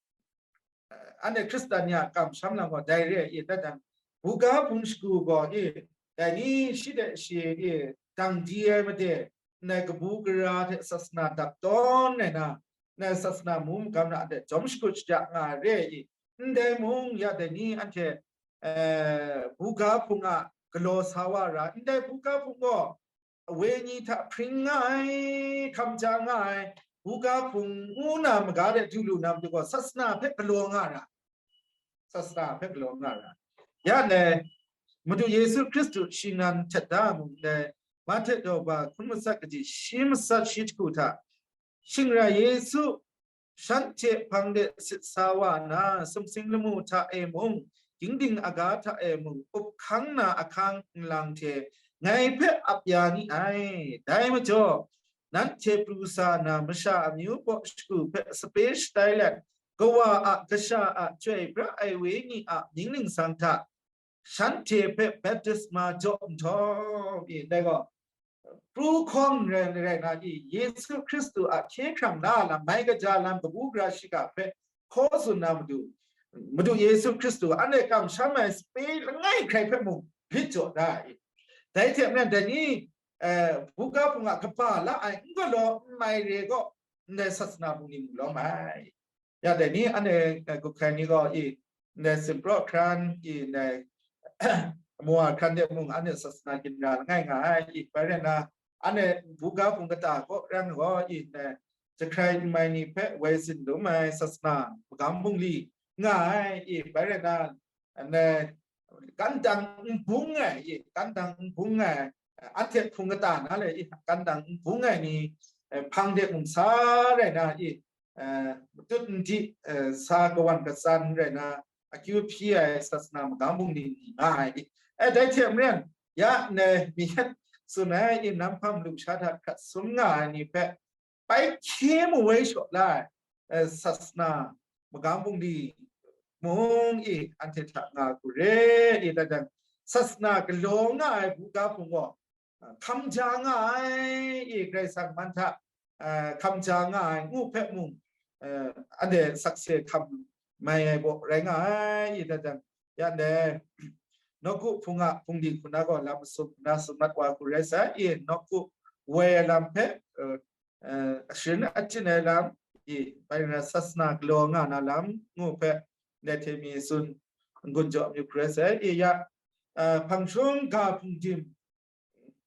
eh, anhte Hkristan ni a kamsham lam gaw dai re i, dat jang, buga hpung shagu gaw i, dai ni shi de shi i, dang di ai made, ndai kabu gara hte sasana dap tawn ai na, ndai sasana mu magam na hte jawm shakut shaja nga ai re i, ndai mung ya dai ni anhte, eh, buga hpung a galaw sa wa ra, ndai buga hpung gaw, awe ni hta hpring nga ai, hkam ja nga ai, buga hpung ngu na maga de du lu na matu gaw, sasana hpe galaw nga ra, sasana hpe galaw nga ra. Ya ndai, Madu Yesu Hkristu shi nan htet da mung dai, Mahte daw ba hkun matsat kaji shi matsat shi jahku hta, shing rai Yesu shanhte hpang de sit sa wa na, sumsing lamu hta e mung, gingding aga hta e mung, up hkang na ahkang nlang hte ngai hpe ap ya ni ai. Dai majaw, nanhte pru sa na masha amyu baw shagu hpe sape shatai let, Kawa a, Kasha a, Chyoi pra ai Wenyi a mying ningsang hta, shanhte hpe baptisma jaw nhtawm i, dai gaw, pru hkawng rai, rai na i, Yesu Hkristu a hkye hkrang na lam, mai kaja lam, kabu gara shiga hpe hkaw tsun na matu, Madu Yesu Hkristu anhte kamsham ai sape langai hkrai hpe mung lit jaw da i. Dai hte maren, dai ni, eh, buga hpung a kaba la ai n galaw n mai re gaw, ndai sasana bungli mu lawm ai. Ya dai ni anhte, eh, gup hkai ni gaw i, ndai simpraw hkran i, ndai mawa hkran de mung anhte sasana ginra langai nga ai i, bai rai na, anhte buga hpung kata kaw rang gaw i, ndai jahkrai n mai ni hpe woi tsin dum ai sasana magam bungli nga ai i, bai rai na, ndai kandang n bung ai i, kandang n bung ai, anhte hpung kata na le i, kandang n bung ai ni, eh, hpang de mung sa rai na i, eh, matut n di, eh, sa kawan katsan rai na, akyu hpyi ai sasana magam bungli ni nga ai i. Eh, dai hte maren, ya ndai mi yet tsun ai i, nam hpang lusha hta hkrat sum nga ai ni hpe, bai hkye mawoi shaw la ai, eh, sasana magam bungli mung i, anhte hta nga hku re i, dat jang, sasana galaw nga ai buga hpung gaw, ah, hkam ja nga ai i, Karai Kasang man hta, ah, hkam ja nga ai ngu hpe mung, eh, anhte sakse hkam mai ai baw rai nga ai i, dat jang, ya ndai, nawku hpung a hpungdi hku na gaw lam masum na sum mat wa hku rai sai i, nawku woi ai lam hpe, eh, eh, sharin achyin ai lam i, bai na sasana galaw nga na lam ngu hpe, ndai hte mi tsun n-gun jaw amyu hku rai sai i, ya, eh, hpang shum ga hpungdim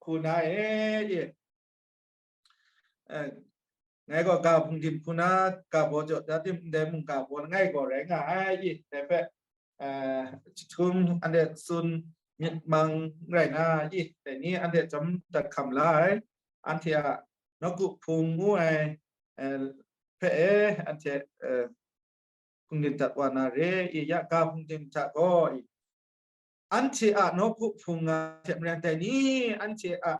hku na e i, eh, ngai gaw ga hpungdim hku na ga baw jaw da tim, ndai mung ga baw langai gaw rai nga ai i, dai hpe, eh, jahtum anhte tsun myit mang rai na i, dai ni anhte chyawm dat hkam la ai, anhte a nawku hpung ngu ai, eh, hpe e, anhte, eh, hpungdim dat wa na re i, ya ga hpungdim hta gaw i, anhte a nawku hpung a hte maren dai ni, anhte a,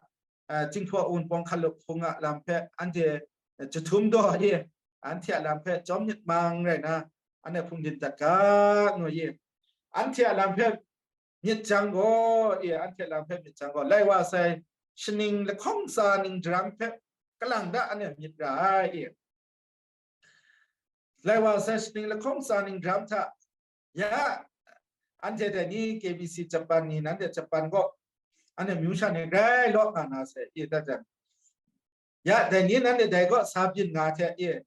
a, Jinghpaw Wunpawng hkalup hpung a lam hpe anhte, a, jahtum daw i, anhte a lam hpe chyawm myit mang rai na, anhte hpungdim dat ga, ngu i, anhte a lam hpe myit jang gaw, i, anhte a lam hpe myit jang gaw, lai wa sai, shaning lahkawng tsa ning daram hpe kalang da anhte myit ra ai. Lai wa sai shaning lahkawng tsa ning daram hta, ya, anhte dai ni K B C Japan ni, nanhte Japan kaw, anhte myu sha ni grai law nga na sai, i, dat jang. Ya, dai ni nanhte dai kaw sa byin nga hte, i,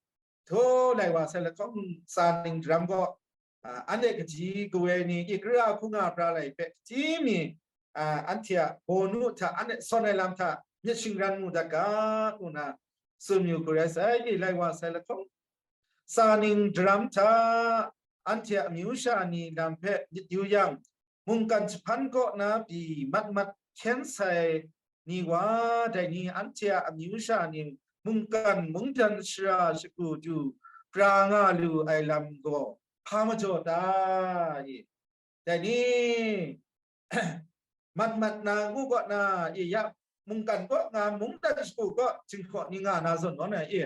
hto lai wa sai lahkawng tsa ning daram kaw, a, anhte kaji kawe ni, i, kara hku nga pra lai hpe, kaji mi, a, anhte a bawnu hta anhte sawn ai lam hta myit shingran mu dat ga, ngu na tsun yu hku rai sai, i, lai wa sai lahkawng tsa ning daram hta, anhte a amyu sha ni lam hpe myit yu yang, mungkan jahpan kaw na pyi mat mat hkyen sai ni wa, dai ni anhte a amyu sha ni mungkan mungdan shara shagu du pra nga lu ai lam gaw hpa majaw ta? I, dai ni mat mat na ngu kaw na, i, ya, mungkan kaw nga, mungdan shagu kaw jinghpaw ni nga na zawn nawn ai, i,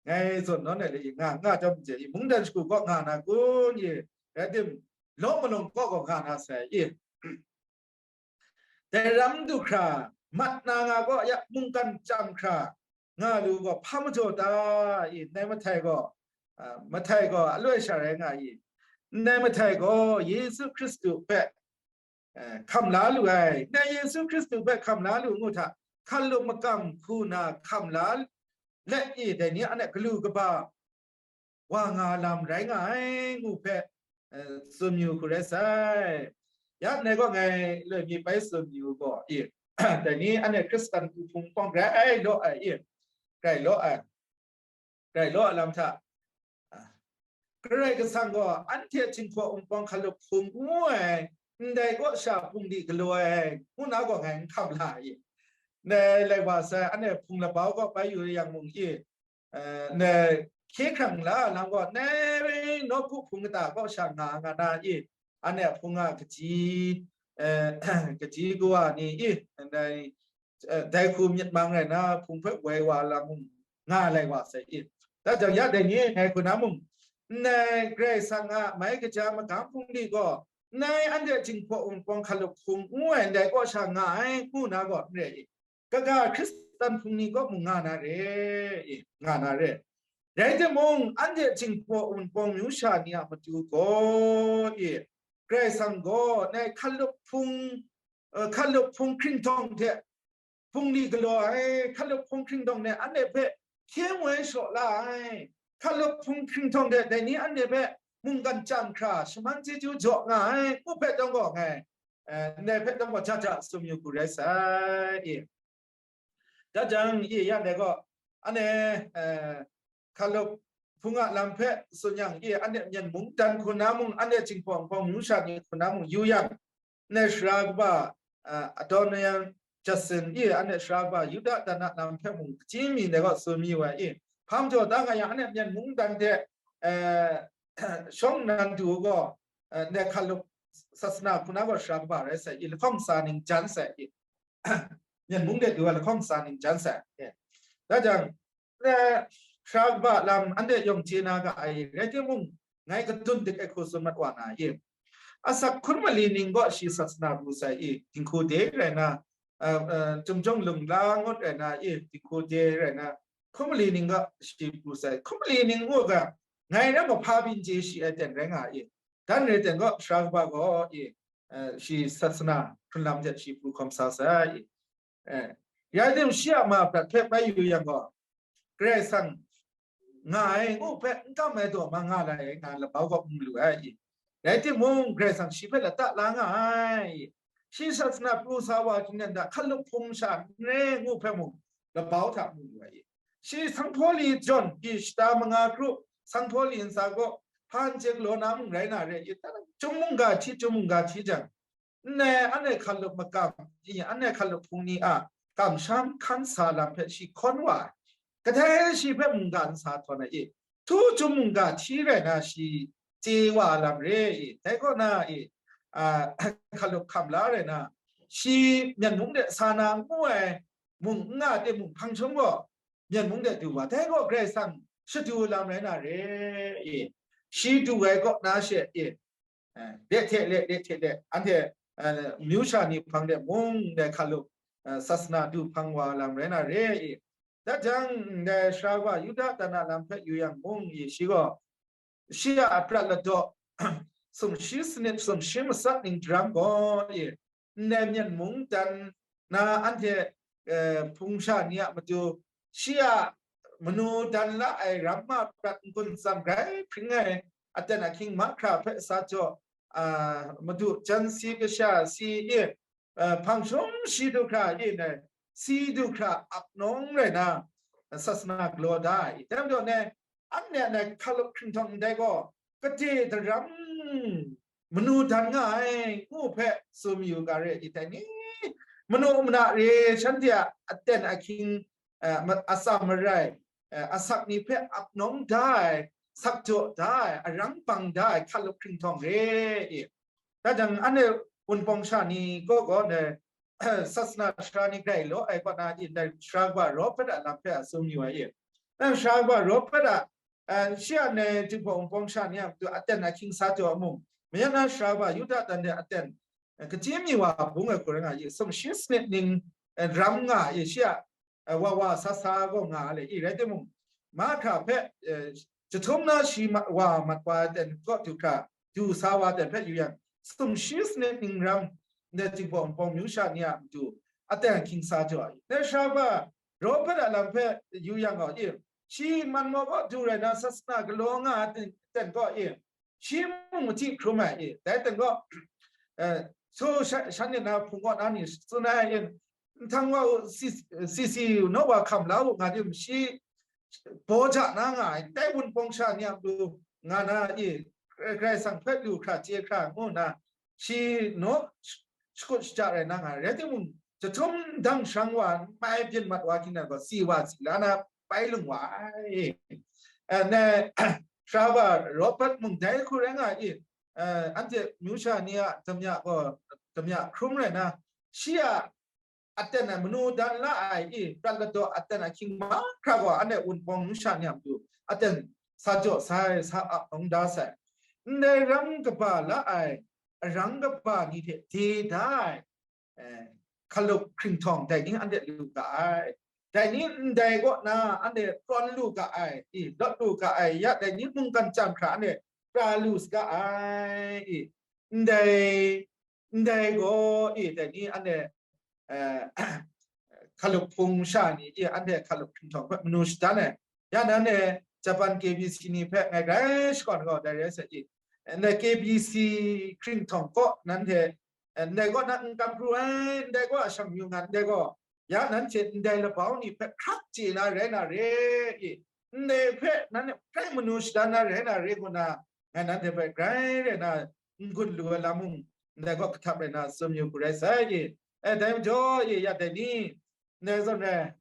ngai zawn nawn ai le, i, nga, nga chyawm je, i, mungdan shagu kaw nga na kun, i, rai tim, lawng malawng kaw gaw nga na sai, i. Dai ram du hkra, mat na nga gaw ya mungkan chyam hkra nga lu gaw hpa majaw ta? I, ndai mahtai gaw, a, mahtai gaw aloi sha rai nga i? Ndai mahtai gaw Yesu Hkristu hpe, eh, hkam la lu ai, ndai Yesu Hkristu hpe hkam la lu ngu hta, hkalup makam hku na hkam la let i, dai ni anhte galu kaba wa nga lam rai nga ai ngu hpe, eh, tsun yu hku rai sai. Ya, ngai gaw ngai loi mi bai tsun yu gaw, i, dai ni anhte Hkristan hku hpung hpawng grai law ai, i, grai law ai, grai law ai lam hta, a, Karai Kasang gaw anhte Jinghpaw Wunpawng hkalup hpung ngu ai, ndai kaw sha hpung di galaw ai, ngu na gaw ngai n hkam la i? Ndai lai wa sai, anhte hpung labau kaw bai yu yang mung i, eh, ndai hkye hkrang la lam gaw, ndai nawku hpung kata kaw sha nga nga na i? Anhte hpung a kaji, eh, kaji kawa ni i, ndai, eh, dai hku myit mang rai na, hpung hpe woi wa lam mung nga lai wa sai i? Dai jang ya dai ni ngai hku na mung, ndai Karai Kasang a mai kaja magam hpung ni gaw, ndai anhte Jinghpaw Wunpawng hkalup hpung ngu ai ndai kaw sha nga ai, ngu na gaw n re i? Kaga Hkristan hpung ni kaw mung nga na re, i, nga na re. Rai timung, anhte Jinghpaw Wunpawng myu sha ni a matu gaw, i, Karai Kasang gaw ndai hkalup hpung, eh, hkalup hpung hkringhtawng hte hpung ni galaw ai, hkalup hpung hkringhtawng hte anhte hpe hkye moi shaw la ai, hkalup hpung hkringhtawng hte dai ni anhte hpe mungkan chyam hkra shaman chyeju jaw nga ai, ngu hpe tawng gaw ngai, eh, ndai hpe tawng gaw ja ja tsun yu hku rai sai i. Da jang, i, ya ndai gaw, anhte, eh, hkalup hpung a lam hpe tsun yang, i, anhte Myen mungdan hku na mung, anhte Jinghpaw Wunpawng myu sha ni hku na mung yu yang, ndai sara kaba, ah, Adoniram Judson i, anhte sara kaba Yuda dan a lam hpe mung, kaji mi ndai gaw tsun mi wa i? Hpa majaw ta nga yang, anhte Myen mungdan hte, eh, shawng nnan du gaw, eh, ndai hkalup sasana hku na gaw sara kaba rai sai i? Lahkawng tsa ning jan sai i? Myen mung de du ai lahkawng tsa ning jan sai. Da jang, eh, sara kaba lam anhte yawng chye na ga ai, rai timung, ngai kadun dik ai hku tsun mat wa na i? Asak hkun mali ning gaw shi sasana pru sai i? Dinghku de rai na, eh, eh, Chyum Jawng Lung la ngut rai na i? Dinghku de rai na, hkun mali ning gaw shi pru sai. Hkun mali ning ngu ga, ngai ram mahpa byin chye shi ai ten rai nga i? Dan rai ten gaw, sara kaba gaw i, eh, shi sasana hkrun lam hte shi pru hkawm sa sai i? Eh, rai tim, shi a ma prat hpe bai yu yang gaw, Karai Kasang nga ai ngu hpe n kam ai daw ma nga lai ai, nga labau gaw n lu ai i? Rai timung, Karai Kasang shi hpe lata la nga ai i? Shi sasana pru sa wa htingdan hta hkalup hpung sha n re ngu hpe mung, labau hta mu lu ai i? Shi sanghpaw li jawn pyi shata manga kru, sanghpaw li ntsa gaw hpan chye galaw na mung rai na re i? Chyum mungga hti, chyum mungga hti jang, ndai anhte hkalup makam, i, anhte hkalup hpung ni a kamsham hkan sa lam hpe shi hkawn wa ai. Kadai shi hpe mungga n sa htawn ai i? Htu chyum mungga hti rai na shi chye wa lam re i? Dai kaw na i, a, hkalup hkam la rai na, shi Myen mung de sa na n mu ai mung n nga timung, hpang chyum gaw Myen mung de du wa, dai gaw Karai Kasang shadu lam rai na re i? Shi du ai kaw na she i, eh, de hte le, de hte le, anhte eh, myu sha ni hpang de mung, dai hkalup, eh, sasana du hpang wa lam rai na re i. Dat jang, dai sara wa Yuda dan a lam hpe yu yang mung i, shi gaw, shi a prat ladaw, sumshi sanit, sumshi matsat ning daram gaw i, ndai myen mung dan na anhte, eh, hpung sha ni a matu, shi a manu dan la ai ramma prat n-gun tsam grai hpring ai aten ahkying mahkra hpe sa jaw, a, madu jan si kasha si i, eh, hpang shum shi du hkra i, ndai si du hkra ap nawng rai na, sasana galaw da ai. Dai majaw, ndai anhte a ndai hkalup hkringhtawng ndai gaw, gade daram manu dan nga ai ngu hpe tsun yu ga re i, dai ni? Manu mana re shanhte a aten ahkying, eh, ma-, atsam marai, eh, asak ni hpe ap nawng da ai, sak jaw da ai, arang bang da ai hkalup hkringhtawng re i. Dai jang, anhte Wunpawng sha ni kaw gaw, ndai sasana sara ni grai law ai kaw na i, ndai sara kaba Robert a lam hpe a tsun yu ai i. Nang sara kaba Robert a, eh, shi a ndai Jinghpaw Wunpawng sha ni a matu aten ahkying sa jaw mung, mayat na sara kaba Yuda dan de aten, eh, kachyi mi wa bung ai hku rai nga i, sumshi sanit ning, eh, ram nga i, shi a, eh, wa wa sa sa gaw nga le i, rai timung, mahkra hpe, eh, jahtum na shi ma-, wa mat wa ai aten kaw du hkra, du sa wa ai aten hpe yu yang, sumshi sanit ning ram, ndai Jinghpaw Wunpawng myu sha ni a matu aten ahkying sa jaw ai. Dai sara kaba Robert a lam hpe yu yang gaw i, shi man maw kaw du rai na, sasana galaw nga ai aten, aten kaw i, shi mung machyi hkrum ai i, dai aten gaw, eh, so sha-, shan yin na hpung kaw na ni tsun ai i, nhtang wa u, si, si, si u, naw wa hkam la u, nga di, shi baw ja na nga ai, ndai Wunpawng sha ni a matu nga na i, Karai Kasang hpe lu hkra chye hkra ngu nna, shi naw sh-, shakut shaja rai na nga ai. Rai timung, jahtum dang sharang wa n mai byin mat wa hkying nan gaw, si wa si la na bai lung wa ai. Eh, ndai sara kaba Robert mung dai hku rai nga i, eh, anhte myu sha ni a damya gaw, damya hkrum rai na, shi a aten ai manu dan la ai i, prat ladaw aten ahkying mahkra gaw, anhte Wunpawng myu sha ni a matu aten sa jaw sai, sa ap nawng da sai. Ndai ram kaba la ai arang kaba ni hte de da ai, eh, hkalup hkringhtawng dai ni anhte lu ga ai. Dai ni ndai kaw na anhte prawn lu ga ai, i, lawt lu ga ai, ya dai ni mungkan chyam hkra anhte pra lu saga ai, i, ndai, ndai gaw, i, dai ni anhte, eh, hkalup hpung sha ni, i, anhte hkalup hkringhtawng hpe manu shadan ai. Ya nanhte Japan K B C ni hpe ngai grai shakawn gaw dai rai sa i, ndai K B C hkringhtawng kaw nanhte, eh, ndai kaw na n kam pru ai, ndai kaw a shang yu nga, ndai gaw, ya nanhte ndai labau ni hpe hkrak chye na rai na re i, ndai hpe nanhte hkrai manu shadan na rai na re ngu na, ngai nanhte hpe grai rai na n-gun lu ai lam mung, ndai kaw kahtap rai na tsun yu hku rai sai i. E, dai majaw i, ya dai ni, ndai zawn rai,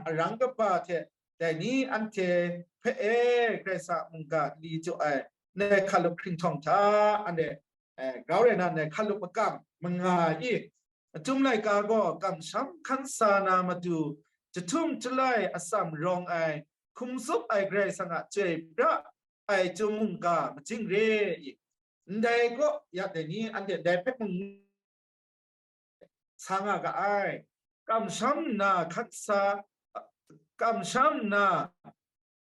arang kaba hte dai ni anhte hpe e, Karai Kasang a mungga li jaw ai, ndai hkalup hkringhtawng hta, anhte, eh, grau rai na, ndai hkalup makam manga i, Achyum laika gaw kamsham hkan sa na matu, jahtum jalai atsam rawng ai, hkum tsup ai Karai Kasang a chyoi pra ai chyum mungga majing re i. Ndai kaw ya dai ni, anhte ndai hpe mung sa nga ga ai. Kamsham nna hkan sa, kamsham nna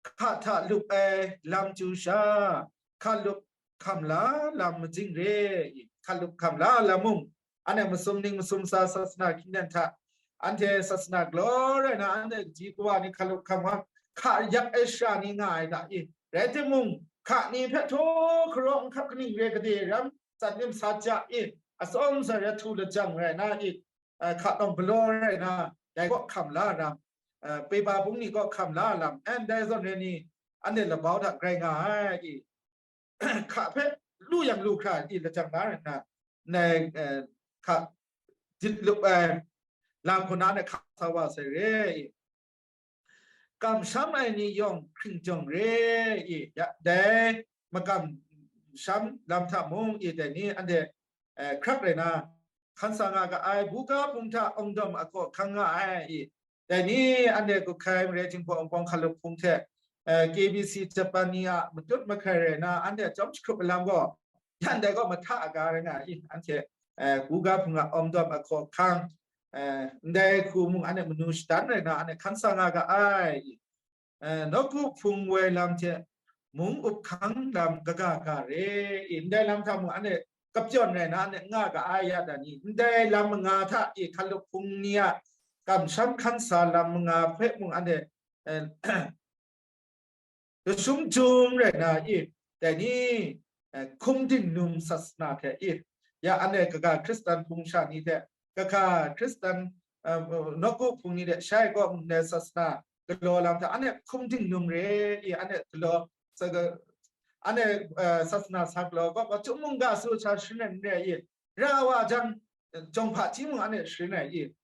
hka hta lup ai lam chyu sha, hkalup hkam la lam majing re i, hkalup hkam la lam mung, anhte masum ning masum sa sasana hkying dan hta, anhte sasana galaw rai na, anhte kaji kawa ni hkalup hkam wa, hka yak ai sara ni nga ai da i, rai timung, hka ni hpe htaw hkaraw n hkap kaning re gade ram, tsat nim sa ja i, atsawm sa ya htu lajang rai na i, eh, hka tawng galaw rai na, dai kaw hkam la ram, eh, Peba bung ni kaw hkam la lam, and dai zawn re ni, anhte labau hta grai nga ai i, hka hpe lu yang lu hkra i lajang la rai na, ndai, eh, hka dit lup ai lam hku na, ndai hka sa wa sai re i. Kamsham ai ni yawng hkringjawng re i, ya, dai makamsham lam hta mung i, dai ni anhte, eh, hkrak rai na, hkan sa nga ga ai, buga hpung hta awng dawm a kaw hkang nga ai i, dai ni anhte Guhkai Mare Jinghpaw Wunpawng hkalup hpung hte, eh, K B C Japan ni a matut mahkai rai na, anhte a chyawm jahkrup ai lam gaw, yan dai gaw mahta aga rai nga i, anhte eh, Guga Hpung a awm dawm a hkaw hkang, eh, ndai hku mung anhte manu shadan rai na, anhte hkan sa nga ga ai. Eh, nawku hpung woi lam hte mung up hkang lam kaga ga re, i, ndai lam hta mung anhte kapyawn rai na, anhte nga ga ai ya da ni, ndai lam manga hta, i, hkalup hpung ni a kamsham hkan sa lam manga hpe mung anhte, eh, kashum jum rai na, i, dai ni, eh, hkum dingnum sasana hte, i, ya anhte kaga Hkristan hpung sha ni hte, kaga Hkristan, eh, nawku hpung ni hte shai kaw ndai sasana galaw lam hta, anhte hkum dingnum re, i, anhte galaw, saga, anhte, eh, sasana sa galaw kaw, chyum mungga su sha sharin ai n re, i, ra wa jang, jawng hpaji mung anhte sharin ai, i,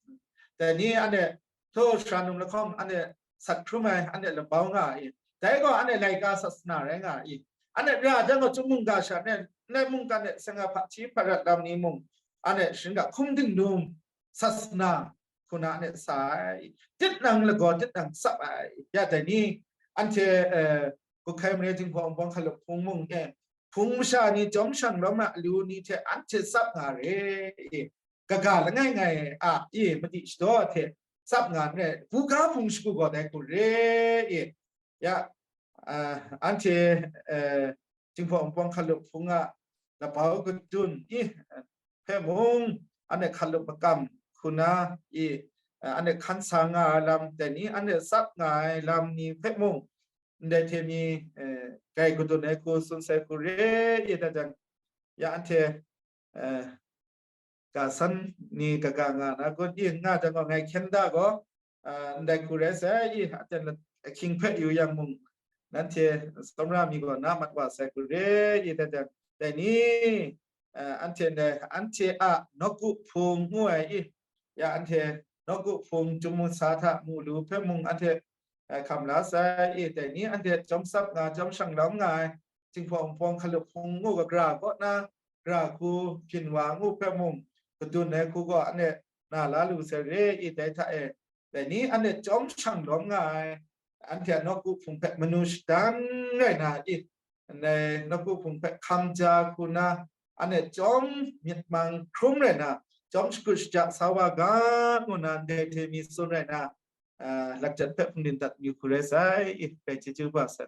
dai ni anhte htaw sara num lahkawng anhte sat hkrum ai, anhte labau nga ai, i, dai gaw anhte laika sasana rai nga ai, i, anhte ra jang gaw chyum mungga sha ne, ndai mungkan e seng a hpaji hparat lam ni mung anhte sharin ga hkum dingnum sasana hku na anhte sa ai, tit nang lagaw tit nang tsap ai, ya dai ni, anhte, eh, Kuhkai Mare Jinghpaw Wunpawng hkalup hpung mung e, hpung masha ni chyawm shang lawm a alu ni hte anhte tsap nga re, i, kaga langai ngai a, i, madi shadaw hte tsap nga n rai, Guga hpung shagu gaw dai hku re, i, ya, ah, anhte, eh, Jinghpaw Wunpawng hkalup hpung a labau kadun, i, hpe mung, anhte hkalup makam hku na, i, eh, anhte hkan sa nga ai lam, dai ni anhte tsap nga ai lam ni hpe mung, ndai hte mi, eh, grai kadun ai hku tsun sai hku re, i, da jang, ya anhte, eh, ga san ni kaga nga na kun, i, nga jang gaw ngai hkyen da gaw, ah, ndai hku rai sai, i, aten ahkying hpe yu yang mung, nanhte tsawmra mi gaw na mat wa sai hku re, i, da jang, dai ni, eh, anhte ndai, anhte a nawku hpung ngu ai, i, ya anhte nawku hpung chyum mungsa hta mu lu hpe mung anhte, eh, hkam la sai, i, dai ni anhte chyawm tsap nga, chyawm shang lawm nga ai, Jinghpaw Wunpawng hkalup hpung ngu ga, gara kaw na, gara hku byin wa ngu hpe mung, kadun ai hku gaw anhte na la lu sai re, i, dai hta e, dai ni anhte chyawm shang lawm nga ai, anhte a nawku hpung hpe manu shadan rai na, i, ndai nawku hpung hpe hkam ja hku na, anhte chyawm myit mang hkrum rai na, chyawm shakut shaja sa wa ga, ngu na ndai hte mi tsun rai na, ah, lakjat hpe hpung din dat yu hku rai sai, i, grai chyeju ba sai.